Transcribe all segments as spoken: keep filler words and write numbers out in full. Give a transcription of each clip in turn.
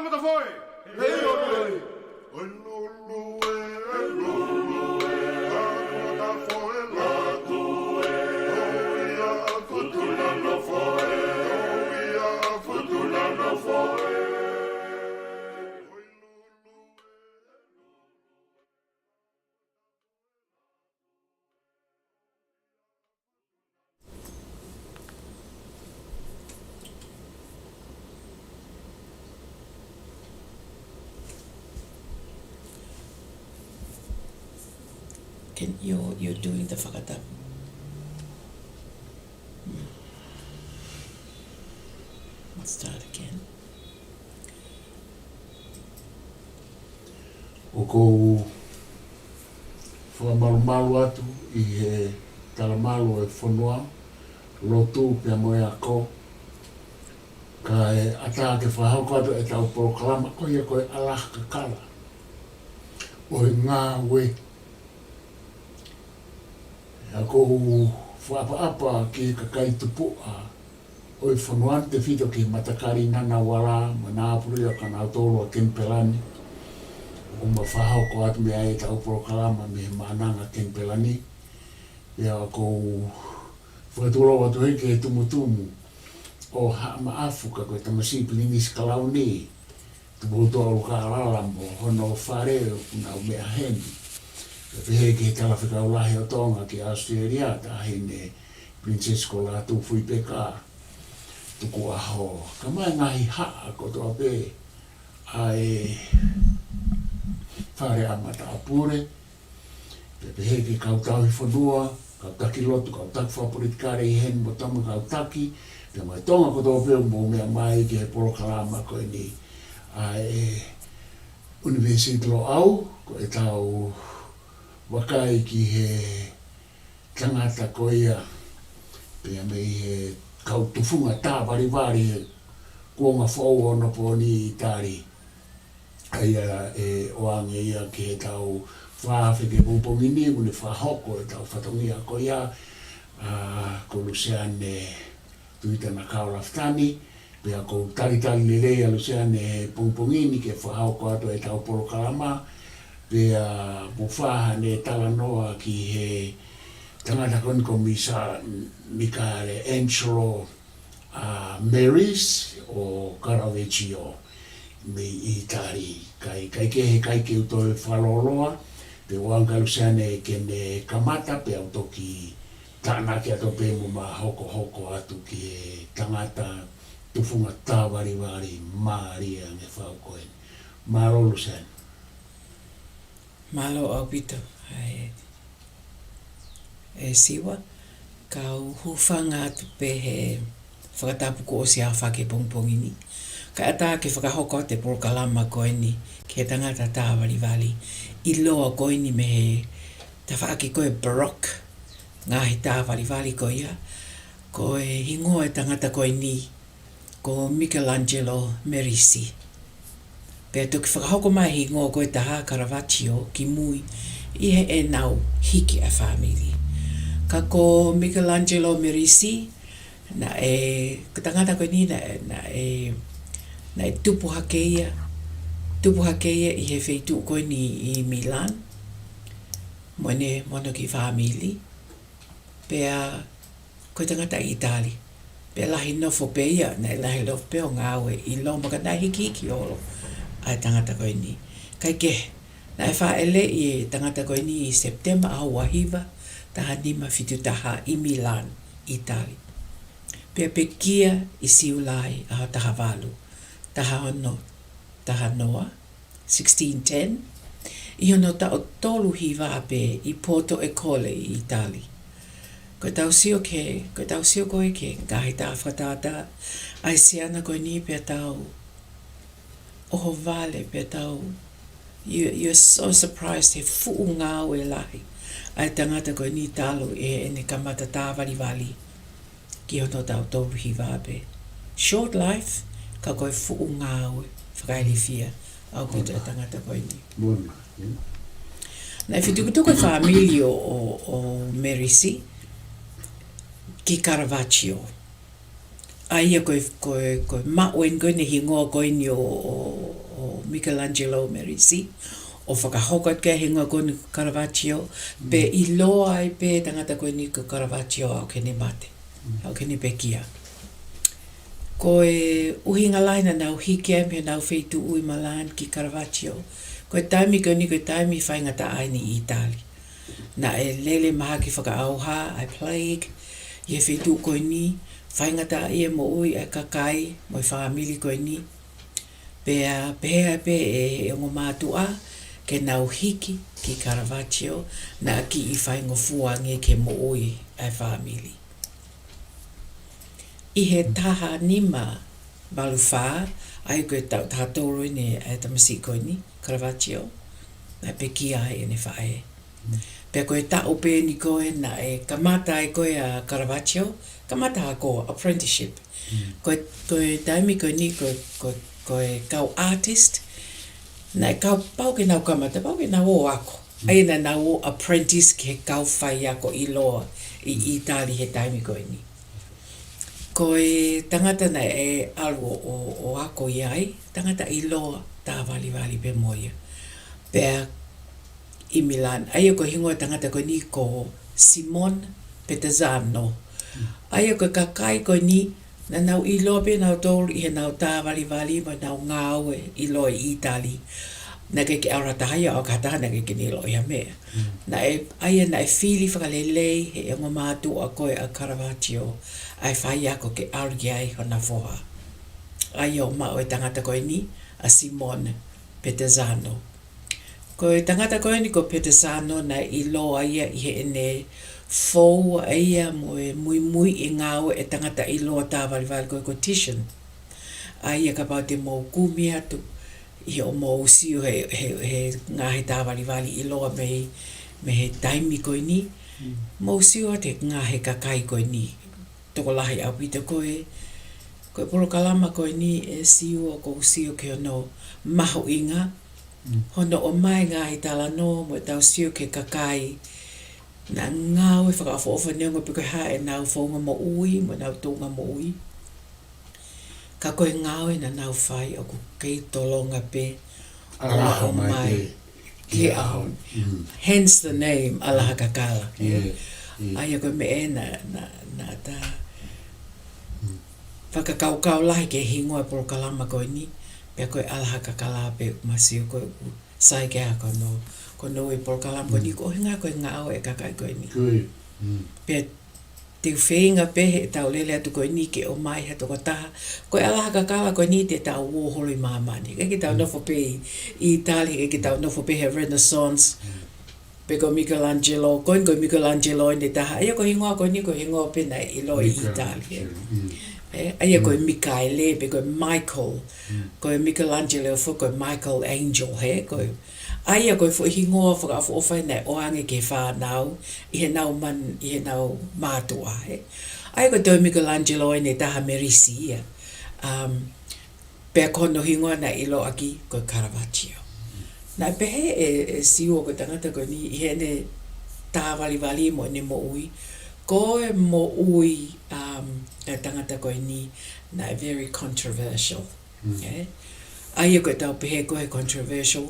Matafoe. Hei, oi, oi. Oi, lulu, e, lulu, e, a, matafoe, la, tu, e, o, ia, a, futu, la, no, fo, e, o, ia, a, futu, la, no, fo, e. Oi, lulu, e, lulu. Can you, you're doing the fakatapu. Hmm. Let's start again. ʻOku ou fakamalumalu atu ʻi he talamalu ʻo e fonua, lotu pea mo e ako, kae ʻatā ke fakahoko atu ʻetau polokalama ko ia ko e Alaha Kakala ʻo e Ngāue. ʻOku ou fakaʻapaʻapa ki he kakai tupuʻa ʻo e fonua ni, tefito ki he matakali Ngunnawal mo Ngambri ʻa kinautolu ʻa Kenipela ni. ʻOku ma fakahoko atu mei ai ʻetau polokalama mei he Maʻananga Kenipela ni. Pea ʻoku ou fakatulou atu heni ki he tumutumu ʻo Haʻa Maʻafu, ka ko e tamasiʻi Pilinisi Kalauni, Tupoutoʻa ʻUlukalala mo hono fale ʻoku nau meʻa heni. Pea pehē ki he Talafekau Lahi ʻo Tonga ki ʻAositelēlia, Taʻahine Pilinisesi ko Lātūfuipeka Tukuʻaho, kae ʻumaʻā e ngaahi haʻa kotoa pē ʻa e Fale ʻa Matāpule, pea pehē ki he kau tauhi fonua, kau taki lotu, kau taki fakapolitikale ʻi heni mo tama kau taki, pea mo e Tonga kotoa pē ʻoku mou meʻa mai ki he polokalama ko eni ʻa e ʻUnivēsiti Loʻau, ko ʻetau vakai ki he tangata ko ia, pea mei he kau tufunga tāvalivali he kuonga foʻou ʻo onopooni ʻi ʻItali. ʻA ia ʻe ʻoange ia ki heʻetau fakaafe ki he pongipongi ni, ʻoku ne fakahoko ʻetau fatongia ko ia, ʻa, ko Luseane Tuita Nakao Lafitani, pea ʻoku ou talitali lelei ʻa Luseane he pongipongi ni ke fakahoko atu ʻetau polokalama, pea mo fai haʻane talanoa ki he tangata ko eni ko Misa Michelangelo, ʻa, Merisi ʻo Caravaggio mei ʻItali. Kae, kae kehe, ʻikai ke u toe fakalōloa, pea ʻoange kia Luseane ke ne kamata, pea u toki tānaki atu pē mo ma hokohoko atu ki he tangata tufunga tāvalivali mālie ange fau ko eni. Mālō Luseane. Mālō ʻaupito, ʻa e, ʻe Siua, kau hūfanga atu pē he fakatapu kuo ʻosi ʻaofaki he pongipongi ni. Kae ʻatā ke fakahoko atu e polokalama ko eni ki he tangata tāvalivali ʻiloa ko eni mei he tafaʻaki ko e Baroque, ngaahi tāvalivali ko ia, ko e hingoa e tangata ko eni, ko Michelangelo Merisi. Pea toki fakahoko mai e hingoa ko e taha Caravaggio ki mui ʻi heʻenau hiki ʻa e fāmili. Ka ko Michelangelo Merisi, naʻe, ko e tangata ko eni naʻe, naʻe, naʻe tupu hake ia, tupu hake ia ʻi he feituʻu ko eni ʻi Milan, mo ʻene, mo hono kiʻi fāmili. Pea ko e tangata ʻItali. Pea lahi nofo pē ia, naʻe lahi nofo pē ʻo ngāue ʻi Loma, ka naʻe hikihiki holo ʻa e tangata ko eni. Kae kehe, naʻe fāʻeleʻi e tangata ko eni ʻi Sepitema ʻaho ua hiva, taha nima fitu taha ʻi Milan, ʻItali. Pea pekia ʻi Siulai ʻaho taha valu, taha ono, taha noa, sixteen ten, ʻi hono taʻu tolu hiva pē ʻi Porto Ecole ʻi ʻItali. Ko ʻetau sio ki he, ko ʻetau sio ko ē ki he ngaahi tā fakatātā ʻa e siana ko eni pea tau ʻohovale, pea tau, you, you're so surprised he fuʻu ngāue lahi ʻa e tangata ko eni talu ʻi heʻene kamata tāvalivali ki hono taʻu tolu hiva pē. Short life, ka ko e fuʻu ngāue fakailifia ʻaupito e tangata ko eni. Mona, mm. Naʻe fetukutuku e fāmili ʻo, ʻo, ʻo Merisi ki Caravaggio. ʻA ia ko e, ko e, ko e maʻu eni ko eni e hingoa ko eni ʻo, ʻo, ʻo Michelangelo Merisi, ʻo fakahoko atu ki ai e hingoa ko eni ko Caravaggio, pea ʻiloa ai pē e tangata ko eni ko Caravaggio aʻu ki heʻene mate, aʻu ki heʻene pekia. Ko e ʻuhinga lahi naʻa nau hiki ai mei honau feituʻu ʻi Milan ki Caravaggio, ko e taimi ko eni ko e taimi faingataʻa ʻeni ʻi ʻĪtali. Naʻe lele mahaki fakaʻauha ʻa e plague ʻi he feituʻu ko eni, faingataʻaʻia e moʻui ʻa e kakai mo e fāmili ko eni. Pea pehē ai pē ʻe he ongo mātuʻa ke nau hiki ki Caravaggio, naʻa kiʻi faingofua ange ki he moʻui ʻa e fāmili. ʻI he taha nima valu fā, ʻa ia ko e taʻu taha tolu ʻeni ʻa e tamasiʻi ko eni, Caravaggio, naʻe pekia ai ʻene faʻē. Pea ko e taʻu pē ʻeni ko ē naʻe kamata ai ko ē ʻa Caravaggio, kamata hake ko e apprenticeship. Ko e, ko e taimi ko eni ko, ko, ko e kau artist, naʻe kapau ke nau kamata, pau ke nau ō ʻo ako. ʻA ia naʻa nau ō apprentice ki he kau faiako ʻiloa ʻi ʻĪtali he taimi ko eni. Ko e tangata naʻe ʻalu ʻo, ʻo, ʻo ako ʻi ai, tangata ʻiloa tāvalivali pē mo ia. Pea ʻi Milan, ʻa ia ko e hingoa e tangata ko eni ko Simone Petezzano. ʻA ia ko e kakai ko eni, naʻa nau ʻiloa pē nautolu ʻi heʻenau tāvalivali mo ʻenau ngāue ʻiloa ʻi ʻĪtali. Naʻe ʻikai ke ʻalu ha taha ia ʻo aʻu ki ha taha naʻe ʻikai ke ne ʻilo ia ha meʻa. Naʻe, ʻa ia naʻe fili fakalelei ʻe he ongo mātuʻa ko ē ʻa Caravaggio ʻa e faiako ke ʻalu ki ai hona foha. ʻA ia ʻo maʻu e tangata ko eni, ʻa Simone Petezzano. Ko e tangata ko eni ko Petezzano naʻe ʻiloa ia ʻi heʻene fou ʻa ia mo e muimui e ngāue e tangata ʻiloa tāvalivali ko ē ko Titian. ʻA ia kapau te mou kumi atu ʻi hoʻomou sio he, he, he ngaahi tāvalivali ʻiloa mei, mei he taimi ko eni, mou sio atu he ngaahi kakai ko eni. Tokolahi ʻaupito ko e, ko e polokalama ko eni ʻe Siua ʻoku ou sio ki hono mahuʻinga, hono ʻomai ngaahi talanoa mo ʻetau sio ki he kakai naʻa ngāue fakaʻofoʻofa neongo pe ko e hā ʻenau founga moʻui mo ʻenau tuʻunga moʻui. Ka ko e ngāue naʻa nau fai ʻoku kei tolonga pē ʻa e ʻomai ki he ʻaho ni. Hence the name, ʻAlaha Kakala. ʻA ia ko e meʻa ē naʻa, naʻa, naʻa ta fakakaukau lahi ki he hingoa e polokalama ko eni, pea ko e ʻAlaha Kakala pē ʻoku ma sio ko ē ʻoku sai ke ʻa ko hono, ko hono ui e polokalama ko eni ko e ʻuhinga ko e ngāue e kakai ko eni. Pea te u feinga pē heʻetau lele atu ko eni ke ʻomai ha tokotaha. Ko e ʻAlaha Kakala ko eni te tau ō holo ʻi māmani. ʻIkai ke tau nofo pē ʻi ʻĪtali, ʻikai ke tau nofo pē he Renaissance. Pe ko Michelangelo, ko eni ko Michelangelo ʻeni ʻe taha. ʻA ia ko e hingoa ko eni ko e hingoa pē naʻe ʻiloa ʻi ʻĪtali. ʻE, ʻa ia ko e Mikaele, pe ko e Michael. Ko e Michelangelo foki ko e Michael Angel, he, ko e ʻA ia ko e foʻi hingoa fakaʻofoʻofa naʻe ʻoange ki he fānau, ʻi heʻenau man-, ʻi heʻenau mātuʻa, he. ʻA ia ko e toe Michelangelo ʻeni ʻe taha Merisi ia. Um, pea ko hono hingoa naʻe ʻiloʻaki ko e Caravaggio. Naʻe pehē ʻe, ʻe Siua ko e tangata ko eni ʻi heʻene tāvalivali mo ʻene moʻui. Ko e moʻui, um, e tangata ko eni naʻe very controversial. ʻE? ʻA ia ko ʻetau pehē ko e controversial,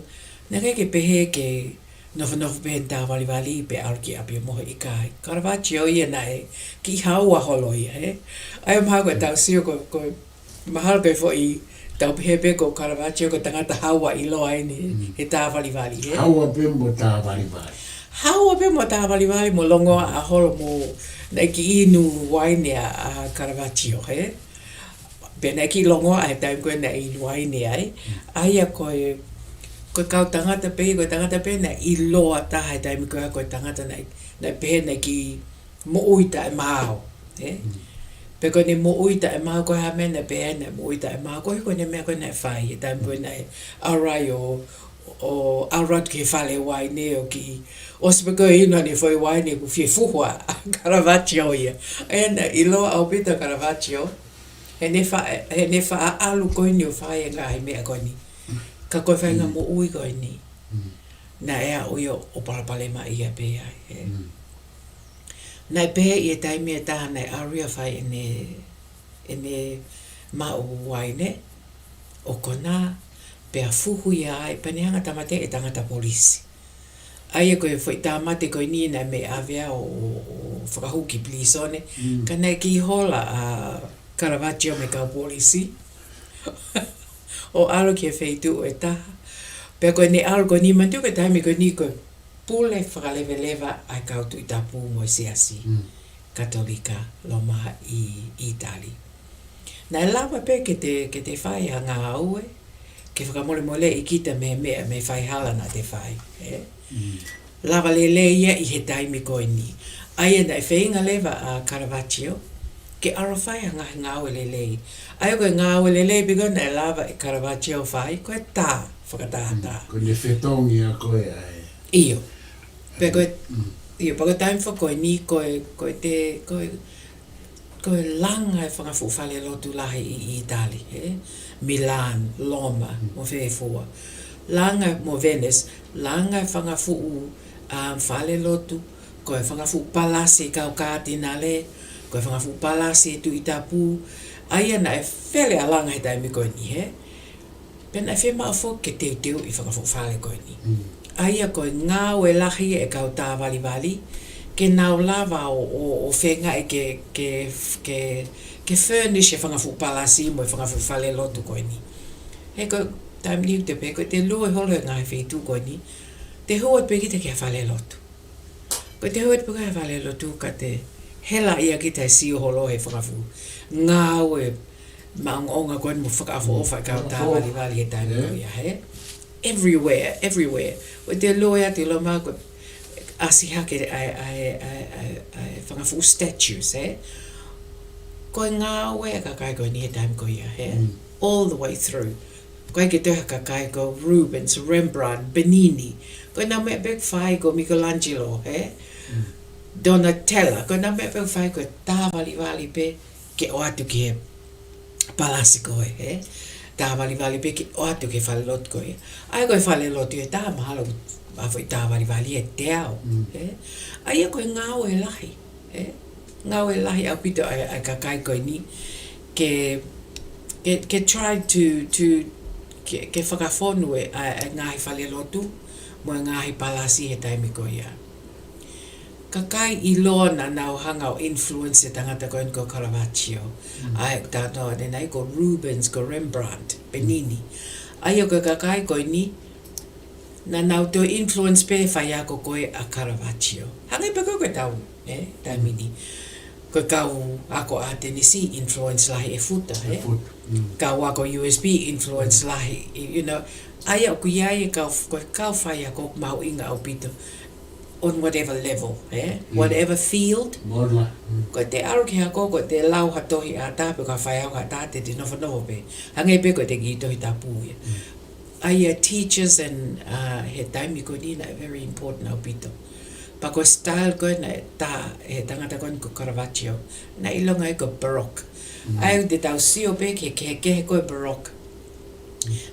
naʻe ʻikai ke pehē ke nofonofo pē heʻene tāvalivali pea ʻalu ki ʻapi ʻo mohe, ʻikai. Caravaggio ia naʻe kiʻi haua holo ia, ʻe? ʻA ia mahalo ko ʻetau sio ko, ko mahalo ko e foʻi tau pehē pē ko Caravaggio ko e tangata haua ʻiloa ʻeni he tāvalivali, ʻe? Haua pē mo tāvalivali. Haua pē mo tāvalivali mo longoaʻa holo mo naʻe kiʻi inu uaine ʻa, ʻa Caravaggio, ʻe? Pea naʻe kiʻi longoaʻa he taimi ko ē naʻe inu uaine ai. ʻA ia ko e, ko e kau tangata pē, ko e tangata pē naʻe ʻiloa taha he taimi ko ē ko e tangata naʻe, naʻe pehē naʻe kiʻi moʻui taʻemaau, ʻe? Pe ko ʻene moʻui taʻemaau ko e hā e meʻa naʻe pehē naʻe moʻui taʻemaau, ko e, ko ʻene meʻa ko ē naʻe fai he taimi ko ē naʻe ʻalu ai ʻo, ʻo ʻalu atu ki he fale uaine ʻo kiʻi ʻosi pē ko ē inu ʻene foʻi uaine kuo fie fuhu ʻa Caravaggio ia. ʻA ia naʻe ʻiloa ʻaupito Caravaggio heʻene fa-, heʻene faʻa ʻalu ko eni ʻo fai e ngaahi meʻa ko eni. Ka ko e faʻahinga moʻui ko eni naʻe aʻu ia ʻo palopalemaʻia pē ai, ʻe. Naʻe pehē ʻi he taimi ʻe taha naʻe ʻalu ia ʻo fai ʻene, ʻene maʻu uaine ʻo kona, Pea fuhu ia ai, pea ne hanga ʻo tāmateʻi ʻe he tangata polisi. ʻA ia ko e foʻi tāmate ko eni naʻe mei ʻave ʻo, ʻo, ʻo fakahū ki pilīsone, ka naʻe kiʻi hola ʻa Caravaggio mo e kau polisi ʻo ʻalu ki he feituʻu ʻe taha. Pea ko ʻene ʻalu ko eni, manatuʻi ko e taimi ko eni ko e pule fakaleveleva ʻa e kau Tuʻi Tapu mo e Siasi Katolika Loma ʻi ʻItali. Naʻe lava pē ke te, ke te fai ha ngāue, ke fakamolemoleʻi kita mei he meʻa, mei he faihala naʻa te fai, ē? Lava lelei ia ʻi he taimi ko eni. ʻA ia naʻe feinga leva ʻa Caravaggio ke ʻalu ʻo fai ha ngaahi ngāue lelei. ʻA ia ko e ngāue lelei pē ko ē naʻe lava ʻe Caravaggio ʻo fai, ko e tā fakatātā. Ko ʻene fetongi ʻa ko ē ʻa e. ʻIo. Pea ko e, ʻio, pea ko e taimi foki ko eni ko e, ko e te, ko e, ko e langa e fanga fuʻu fale lotu lahi ʻi, ʻi ʻItali, ē? Milan, Loma, mo fē fua. Langa mo Venice, langa e fanga fuʻu, um, fale lotu, ko e fanga fuʻu palasi e kau kātinale, ko e fanga fuʻu palasi e Tuʻi Tapu. ʻA ia naʻe fele ʻa langa he taimi ko eni, ē? Pea naʻe fiemaʻu foki ke teuteuʻi e fanga fuʻu fale ko eni. ʻA ia ko e ngāue lahi e kau tā valivali, ke nau lava ʻo, ʻo, ʻo feingaʻi ke, ke, ke, ke furnish e fanga fuʻu palasi mo e fanga fuʻu fale lotu ko eni. He ko e taimi ni te pehē ko e te lue holo he ngaahi feituʻu ko eni, te hū pē kita ki ha fale lotu. Ko e te hū pē ki ha fale lotu ka te hela ia kita he sio holo he fanga fuʻu ngāue maʻongoʻonga ko eni mo fakaʻofoʻofa e kau tā valivali he taimi ko ia, ē? Everywhere, everywhere. Ko e te lue atu ʻi Loma ko e ʻasi hake ʻa e, ʻa e, ʻa e, ʻa e, ʻa e fanga fuʻu statues, ē? Ko e ngāue ʻa e kakai ko eni he taimi ko ia, ē? All the way through. ʻOku ʻikai ke toe ha kakai ko Rubens, Rembrandt, Bernini. Ko ʻenau meʻa pē ʻoku fai, ko Michelangelo, ē? Donatella. Ko ʻenau meʻa pē ʻoku fai ko e tā valivali pē ke ʻoatu ki he palasi ko ē, ē? Tā valivali pē ke ʻoatu ki he fale lotu ko ē. ʻA ia ko e fale lotu ʻe taha mahalo ʻa e foʻi tā valivali ʻe teau, ē? ʻA ia ko e ngāue lahi, ē? Ngāue lahi ʻaupito ʻa e, ʻa e kakai ko eni ke, ke, ke try to, to, ke, ke fakafonu e, ʻa e, ʻa e ngaahi fale lotu mo e ngaahi palasi he taimi ko ia. Kakai ʻiloa naʻa nau hanga ʻo influence e tangata ko eni ko Caravaggio. ʻA e tā noa ʻanenai ko Rubens, ko Rembrandt, Bernini. ʻA ia ko e kakai ko eni, naʻa nau toe influence pē faiako ko ē ʻa Caravaggio. Hangē pē ko e, ko e tau, ē, taimi ni. Ko e kau ako ʻAtenisi influence lahi ʻe Futa, ē? Kau ako U S P influence lahi, you know. ʻA ia ʻoku ʻi ai e kau, ko e kau faiako mahuʻinga ʻaupito on whatever level, ē? Whatever field. Ko e te ʻalu ki he ako, ko e te lau ha tohi ʻatā pe ko ha faiako ʻatā te te nofonofo pē. Hangē pē ko e te kiʻi Tohi Tapu ia. ʻA ia teachers and, uh, he taimi ko eni naʻe very important ʻaupito. Pea ko e style ko ē naʻe tā ʻe he tangata ko eni ko Caravaggio, naʻe ʻilonga ia ko e Baroque. ʻA ia te tau sio pē ki he kehekehe ko e Baroque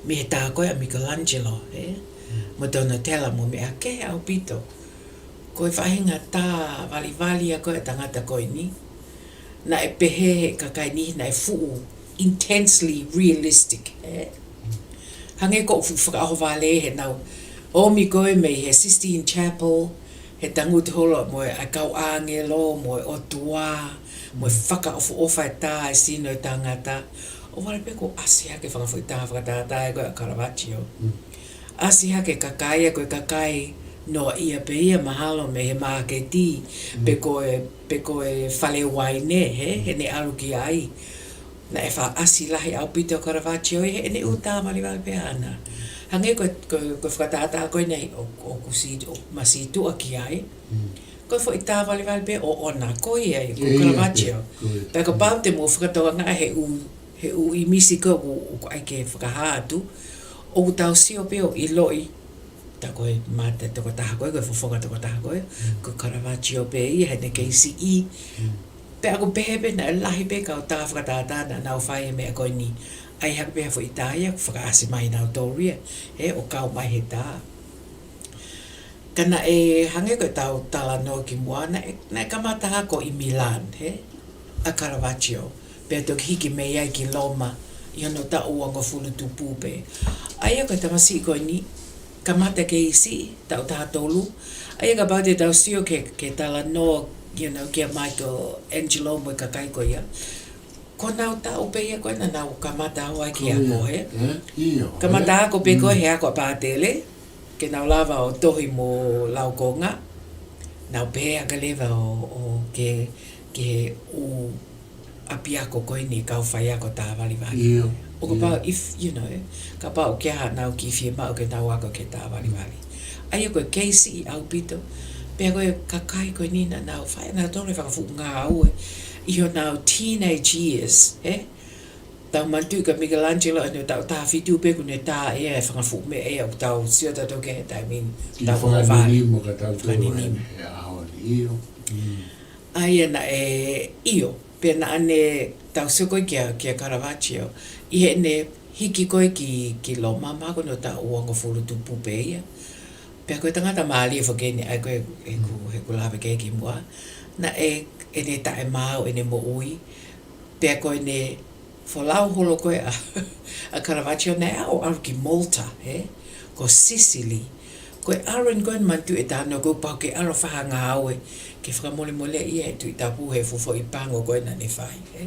mei he tā ko ē ʻa Michelangelo, ē? Mo Donatella mo meʻa, kehe ʻaupito. Ko e faʻahinga tā valivali ʻa ko ē ʻa e tangata ko eni, naʻe pehē he kakai ni naʻe fuʻu intensely realistic, ē? Hangē ko e fuʻu fakaʻohovale heʻenau ʻomi ko ē mei he Sistine Chapel, he tangutu holo mo e kau ʻāngelo, mo e ʻOtua, mo e fakaʻofoʻofa e tā e sino e tangata. ʻO vale pē kuo ʻasi hake fanga foʻi tā fakatātā ʻa ko ē ʻa Caravaggio. ʻAsi hake kakai ia, ko e kakai noaʻia pē ia mahalo mei he māketi, pe ko e, pe ko e fale uaine, ē, heʻene ʻalu ki ai. Naʻe faʻa ʻasi lahi ʻaupito ʻa Caravaggio ia heʻene ʻū tā valivali pē ʻaʻana. Hangē ko e, ko e, ko e fakatātā ko eni ʻoku, ʻoku sī-, ʻoku ma sītuʻa ki ai. Ko e foʻi tā valivali pē ʻoʻona, ko ia ia, ko Caravaggio. Pea kapau te mou fakatokangaʻi he ʻū he ʻū ʻīmisi ko ē ʻoku, ʻoku ʻai ke fakahā atu, ʻoku tau sio pē ʻo ʻiloʻi, tā ko e mata tokotaha ko ē, ko e fofonga tokotaha ko ē, ko Caravaggio pē ia heʻene kei siʻi. Pea ʻoku pehē pē naʻe lahi pē kau tā fakatātā naʻa nau fai e meʻa ko eni. ʻAi hake pē ha foʻi tā ia, ʻoku fakaʻasi mai nautolu ia, ē, ʻo kau mai he tā. Ka naʻe hangē ko ʻetau talanoa kimuʻa, naʻe, naʻe kamata hako ʻi Milan, ē, ʻa Caravaggio. Pea toki hiki mei ai ki Loma, ʻi hono taʻu uangofulu tupu pē. ʻA ia ko e tamasiʻi ko eni, kamata kei siʻi, taʻu taha tolu. ʻA ia kapau te tau sio ki he, ki he talanoa, you know, kia Michelangelo mo e kakai ko ia. Ko honau taʻu pē ia ko ē naʻa nau kamata ai ki he ako, he? Kamata ako pē ko ē he ako ʻa Pātele, ke nau lava ʻo tohi mo laukonga. Nau pehē ange leva ʻo, ʻo ke, ke ʻū ʻapiako ko eni kau faiako tāvalivali. ʻIo, ʻio. ʻO kapau, if, you know, kapau ʻoku ʻi ai haʻanau kiʻi fiemaʻu ke nau ako ki he tāvalivali. ʻA ia ko e kei siʻi ʻaupito, pea ko e kakai ko eni naʻa nau fai, naʻa nau tonu e fakafuʻu ngāue ʻi honau teenage years, he? Tau manatuʻi kia Michelangelo ʻene taʻu taha fitu pē kuo ne tā ʻe ia e fanga fuʻu meʻa ia ʻoku tau sio tautolu ki ai he taimi ni. Ki he tau fakanini mo ka tau tō fakanini. He ʻaho ni, ʻio. ʻA ia naʻe, ʻio, pea naʻa ne tau sio ko ē kia, kia Caravaggio, ʻi heʻene hiki ko ē ki, ki Loma, mahalo ko hono taʻu uangofulu tupu pē ia. Pea ko e tangata mālie foki eni, ʻa ia ko e, ʻeku, ʻeku lave ki ai kimuʻa. Naʻe, ʻene taʻemaau, ʻene moʻui. Pea ko ʻene folau holo ko ē ʻa, ʻa Caravaggio naʻe ʻalu ʻo ʻalu ki Malta, he? Ko Sicily. Ko e ʻalu eni ko ē manatuʻi e talanoa ko ē pau ke ʻalu ʻo fai ha ngāue, ke fakamolemoleʻi ʻe he Tuʻi Tapu he fuʻu foʻi pango ko ē naʻa ne fai, he?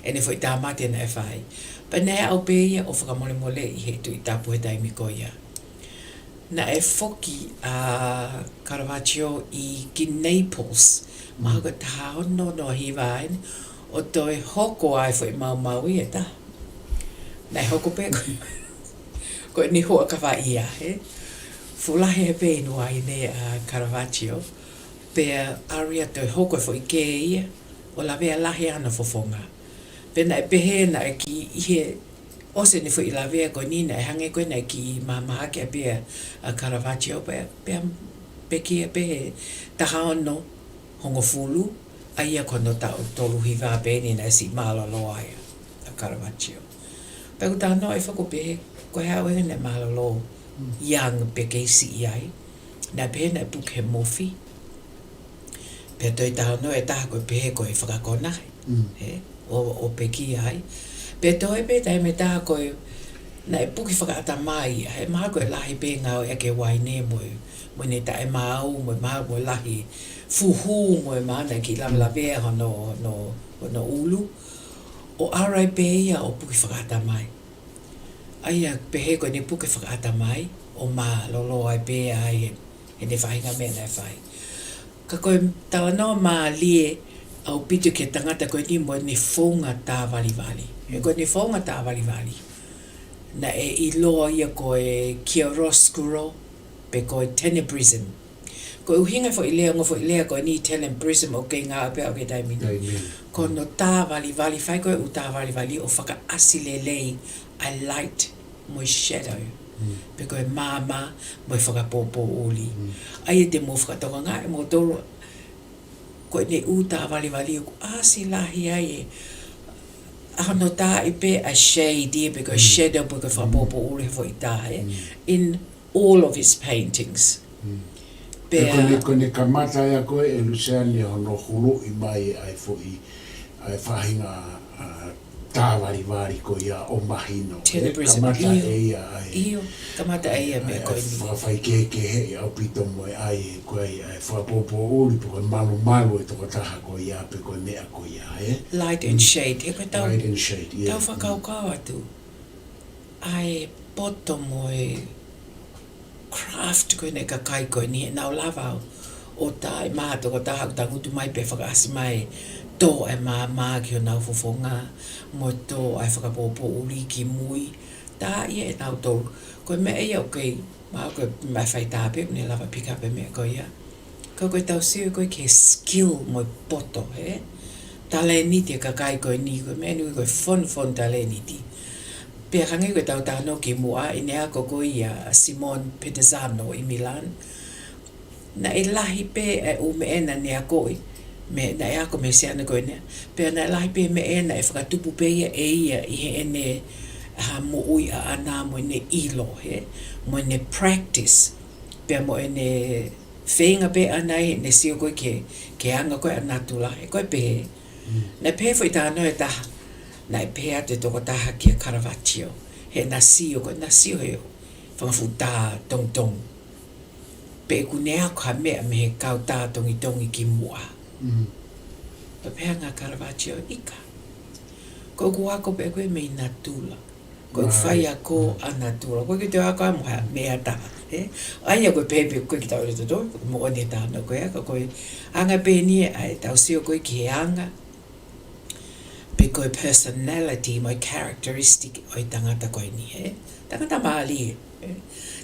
ʻEne foʻi tāmate naʻe fai. Pea naʻe aʻu pē ia ʻo fakamolemoleʻi ʻe he Tuʻi Tapu he taimi ko ia. Naʻe foki ʻa Caravaggio ʻi ki Naples, mahalo ko e taha ono noa hiva eni, ʻo toe hoko ai foʻi maumau ia ʻe taha. Naʻe hoko pē ko, ko eni hoa ka fai ia, he? Fuʻu lahi he pē inu ai eni ʻa Caravaggio, pea ʻalu ia ʻo toe hoko e foʻi kē ia, ʻo lavea lahi ana fofonga. Pea naʻe pehē naʻe kiʻi ʻi he ʻosi ʻene foʻi lavea ko eni naʻe hangē ko ē naʻe kiʻi mahamahaki ʻa pea ʻa Caravaggio pea, pea pekia pē he taha ono hongofulu, ʻa ia ko hono taʻu tolu hiva pē eni naʻe siʻi mālōlō ai ʻa Caravaggio. Pea ʻoku talanoa ʻe foki pē he, ko e hā ʻoku ne mālōlō young pea kei siʻi ai. Naʻe pehē naʻe puke he mofi. Pea toe talanoa e taha ko e pehē ko e fakakonahi, he, ʻo, ʻo pekia ai. Pea toe pē taimi e taha ko e naʻe puke fakaʻatamai, he mahalo ko e lahi pē ngāueʻaki e uaine mo e, mo ʻene taʻemaau, mo e mahalo mo e lahi fuhu, mo e mahalo naʻe kiʻi lavelavea hono, hono, hono ʻulu. ʻO ʻalu ai pē ia ʻo puke fakaʻatamai. ʻA ia pehē ko ʻene puke fakaʻatamai, ʻo mālōlō ai pē ai he, heʻene faʻahinga meʻa naʻe fai. Ka ko e talanoa mālie ʻaupito ki he tangata ko eni mo ʻene founga tāvalivali. He ko ʻene founga tāvalivali, naʻe ʻiloa ia ko e chiaroscuro, pe ko e tenebrism. Ko e ʻuhinga foʻi lea, ongo foʻi lea ko eni tenebrism ʻoku kei ngāueʻaki pē au ki he taimi ni. Taimi ni. Ko hono tāvalivali, fai ko ē ʻū tāvalivali ʻo fakaʻasi lelei ʻa e light mo e shadow. Pe ko e maama mo e fakapōpōʻuli. ʻA ia te mou fakatokangaʻi ʻe moutolu, ko ʻene ʻū tāvalivali ʻoku ʻasi lahi ai e, ʻa hono taaʻi pē ʻa e shade ia pe ko e shadow pe ko e fakapōpōʻuli he foʻi tā, he? In all of his paintings. Pea ko ʻene, ko ʻene kamata ia ko ē ʻe Luciani hono huluʻi mai ʻa e foʻi, ʻa e faʻahinga, ʻa, tāvalivali ko ia ʻo mahino. Tenebrism, kamata ʻe ia ʻa e, ʻio, kamata ʻe ia meʻa ko eni. Fakafaikehekeheʻi ʻaupito mo e ʻai ko ē ʻa e fakapōpōʻuli pe ko e malumalu e tokotaha ko ia pe ko e meʻa ko ia, he? Light and shade, he ko e tau, light and shade, yeah. Tau fakakaukau atu. ʻA e poto mo e craft ko eni ʻa e kakai ko eni, ʻenau lava ʻo tā e mā tokotaha ʻoku tangutu mai pea fakaʻasi mai, tō e maama ki honau fofonga, mo tō e fakapōpōʻuli ki mui, tā ia ʻe nautolu. Ko e meʻa ia ʻoku kei, mahalo ko e meʻa faitā pē, ʻoku ne lava pick up e meʻa ko ia. Ka ko e tau sio ko ē ki he skill mo e poto, he? Talēniti e kakai ko eni, ko e meʻa ni ko e fonu, fonu talēniti. Pea hangē ko e tau talanoa kimuʻa, ʻi heʻene ako ko ia ʻa Simone Petezzano ʻi Milan. Naʻe lahi pē e ʻū meʻa naʻa ne akoʻi, mei, naʻe ako mei he siana ko eni. Pea naʻe lahi pē meʻa naʻe fakatupu pē ia ʻe ia ʻi heʻene, ha moʻui ʻaʻana mo ʻene ʻilo, he? Mo ʻene practice. Pea mo ʻene feinga pē ʻaʻana ʻi heʻene sio ko ē ki he, ki he anga ko ē ʻa natula, he ko e pehē. Naʻe pehē foʻi talanoa ʻe taha. Naʻe pehē atu e tokotaha kia Caravaggio, he naʻe sio, ko e naʻe sio he fanga fuʻu tā tongitongi, pe ʻoku ne ako ha meʻa mei he kau tā tongitongi kimuʻa. Mm. Pea pehē ange ʻa Caravaggio, ʻikai. Ko ʻeku ako pē ko ē mei natula. Ko ʻeku faiako ʻa natula. ʻOku ʻikai ke te ako ʻa mo ha meʻa taha, ē? ʻA ia ko e pehē pē ko ē ki tau le toto, moʻoni e talanoa ko ē, ka ko e anga pē eni ʻa ʻetau sio ko ē ki he anga, pe ko e personality mo e characteristic ʻo e tangata ko eni, ē? Tangata mālie, ē?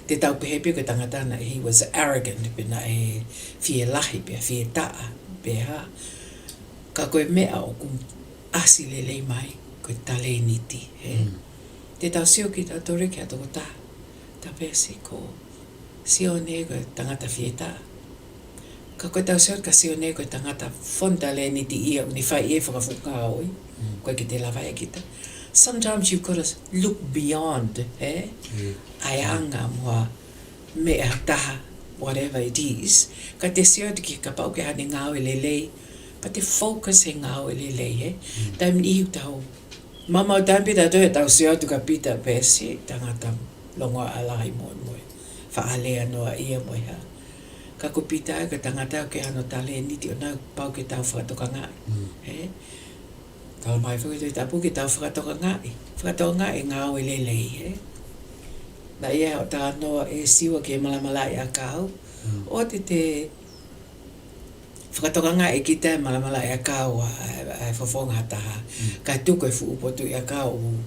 Te tau pehē pē ko e tangata naʻe, he was arrogant, pe naʻe fielahi, pe fietaʻa, pe hā. Ka ko e meʻa ʻoku ʻasi lelei mai, ko e talēniti, ē? Mm. Te tau sio kitautolu ki ha tokotaha, tau pehē ʻe siʻi ko Sione ko e tangata fietaʻa. Ka ko ʻetau sio kia Sione ko e tangata fonu talēniti ia ʻoku ne fai e fakafuʻu ngāue. Mm. ʻOku ʻikai ke te lava ia kita. Sometimes you've got to look beyond, ē? Mm. ʻA e anga mo ha meʻa taha, whatever it is. Ka te sio atu ki he kapau ko e hā ʻene ngāue lelei, pea te focus he ngāue lelei, ē? Mm. Taimi ʻe niʻihi ʻoku tau, maumau taimi pē tautolu ʻetau sio atu kia Pita pē siʻi tangata longoaʻa lahi mo, mo e faʻa lea noaʻia mo e hā. Ka ko Pita ko e tangata ʻoku ʻi ai hano talēniti ʻoʻona, pau ke tau fakatokangaʻi. Mm. Ē? Talamai foki ʻe he Tohi Tapu ke tau fakatokangaʻi. Fakatokangaʻi e ngāue lelei, ē? Naʻe ʻi ai haʻo talanoa ʻe Siua ki he malamalaʻiʻakau. Mm. ʻOua te te fakatokangaʻi kita e malamalaʻiʻakau ʻa, ʻa, ʻa e fofonga ha taha. Mm. Kae tuku e fuʻu potuʻiʻakau ʻo, mm,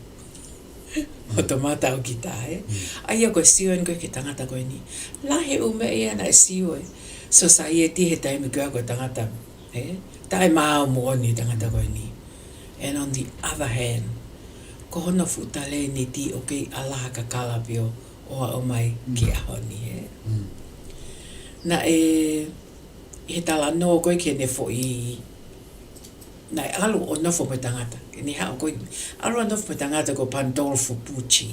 ʻo toʻomataʻu kita, ē? Mm. ʻA ia ko e sio eni ko ē ki he tangata ko eni. Lahi e ʻū meʻa ia naʻe sio ai e society he taimi ko ia ko e tangata, ē? Taʻemaau moʻoni e tangata ko eni. And on the other hand, ko hono fuʻu talēniti ʻoku kei ʻalaha kakala pē ʻo, ʻo aʻu mai, mm, ki he ʻaho ni, ē? Mm. Naʻe, ʻi he talanoa ko ē ki heʻene foʻi, naʻe ʻalu ʻo nofo mo e tangata. Ke ne haʻu ko ē, ʻalu ʻo nofo mo e tangata ko Pandolfo Pucci.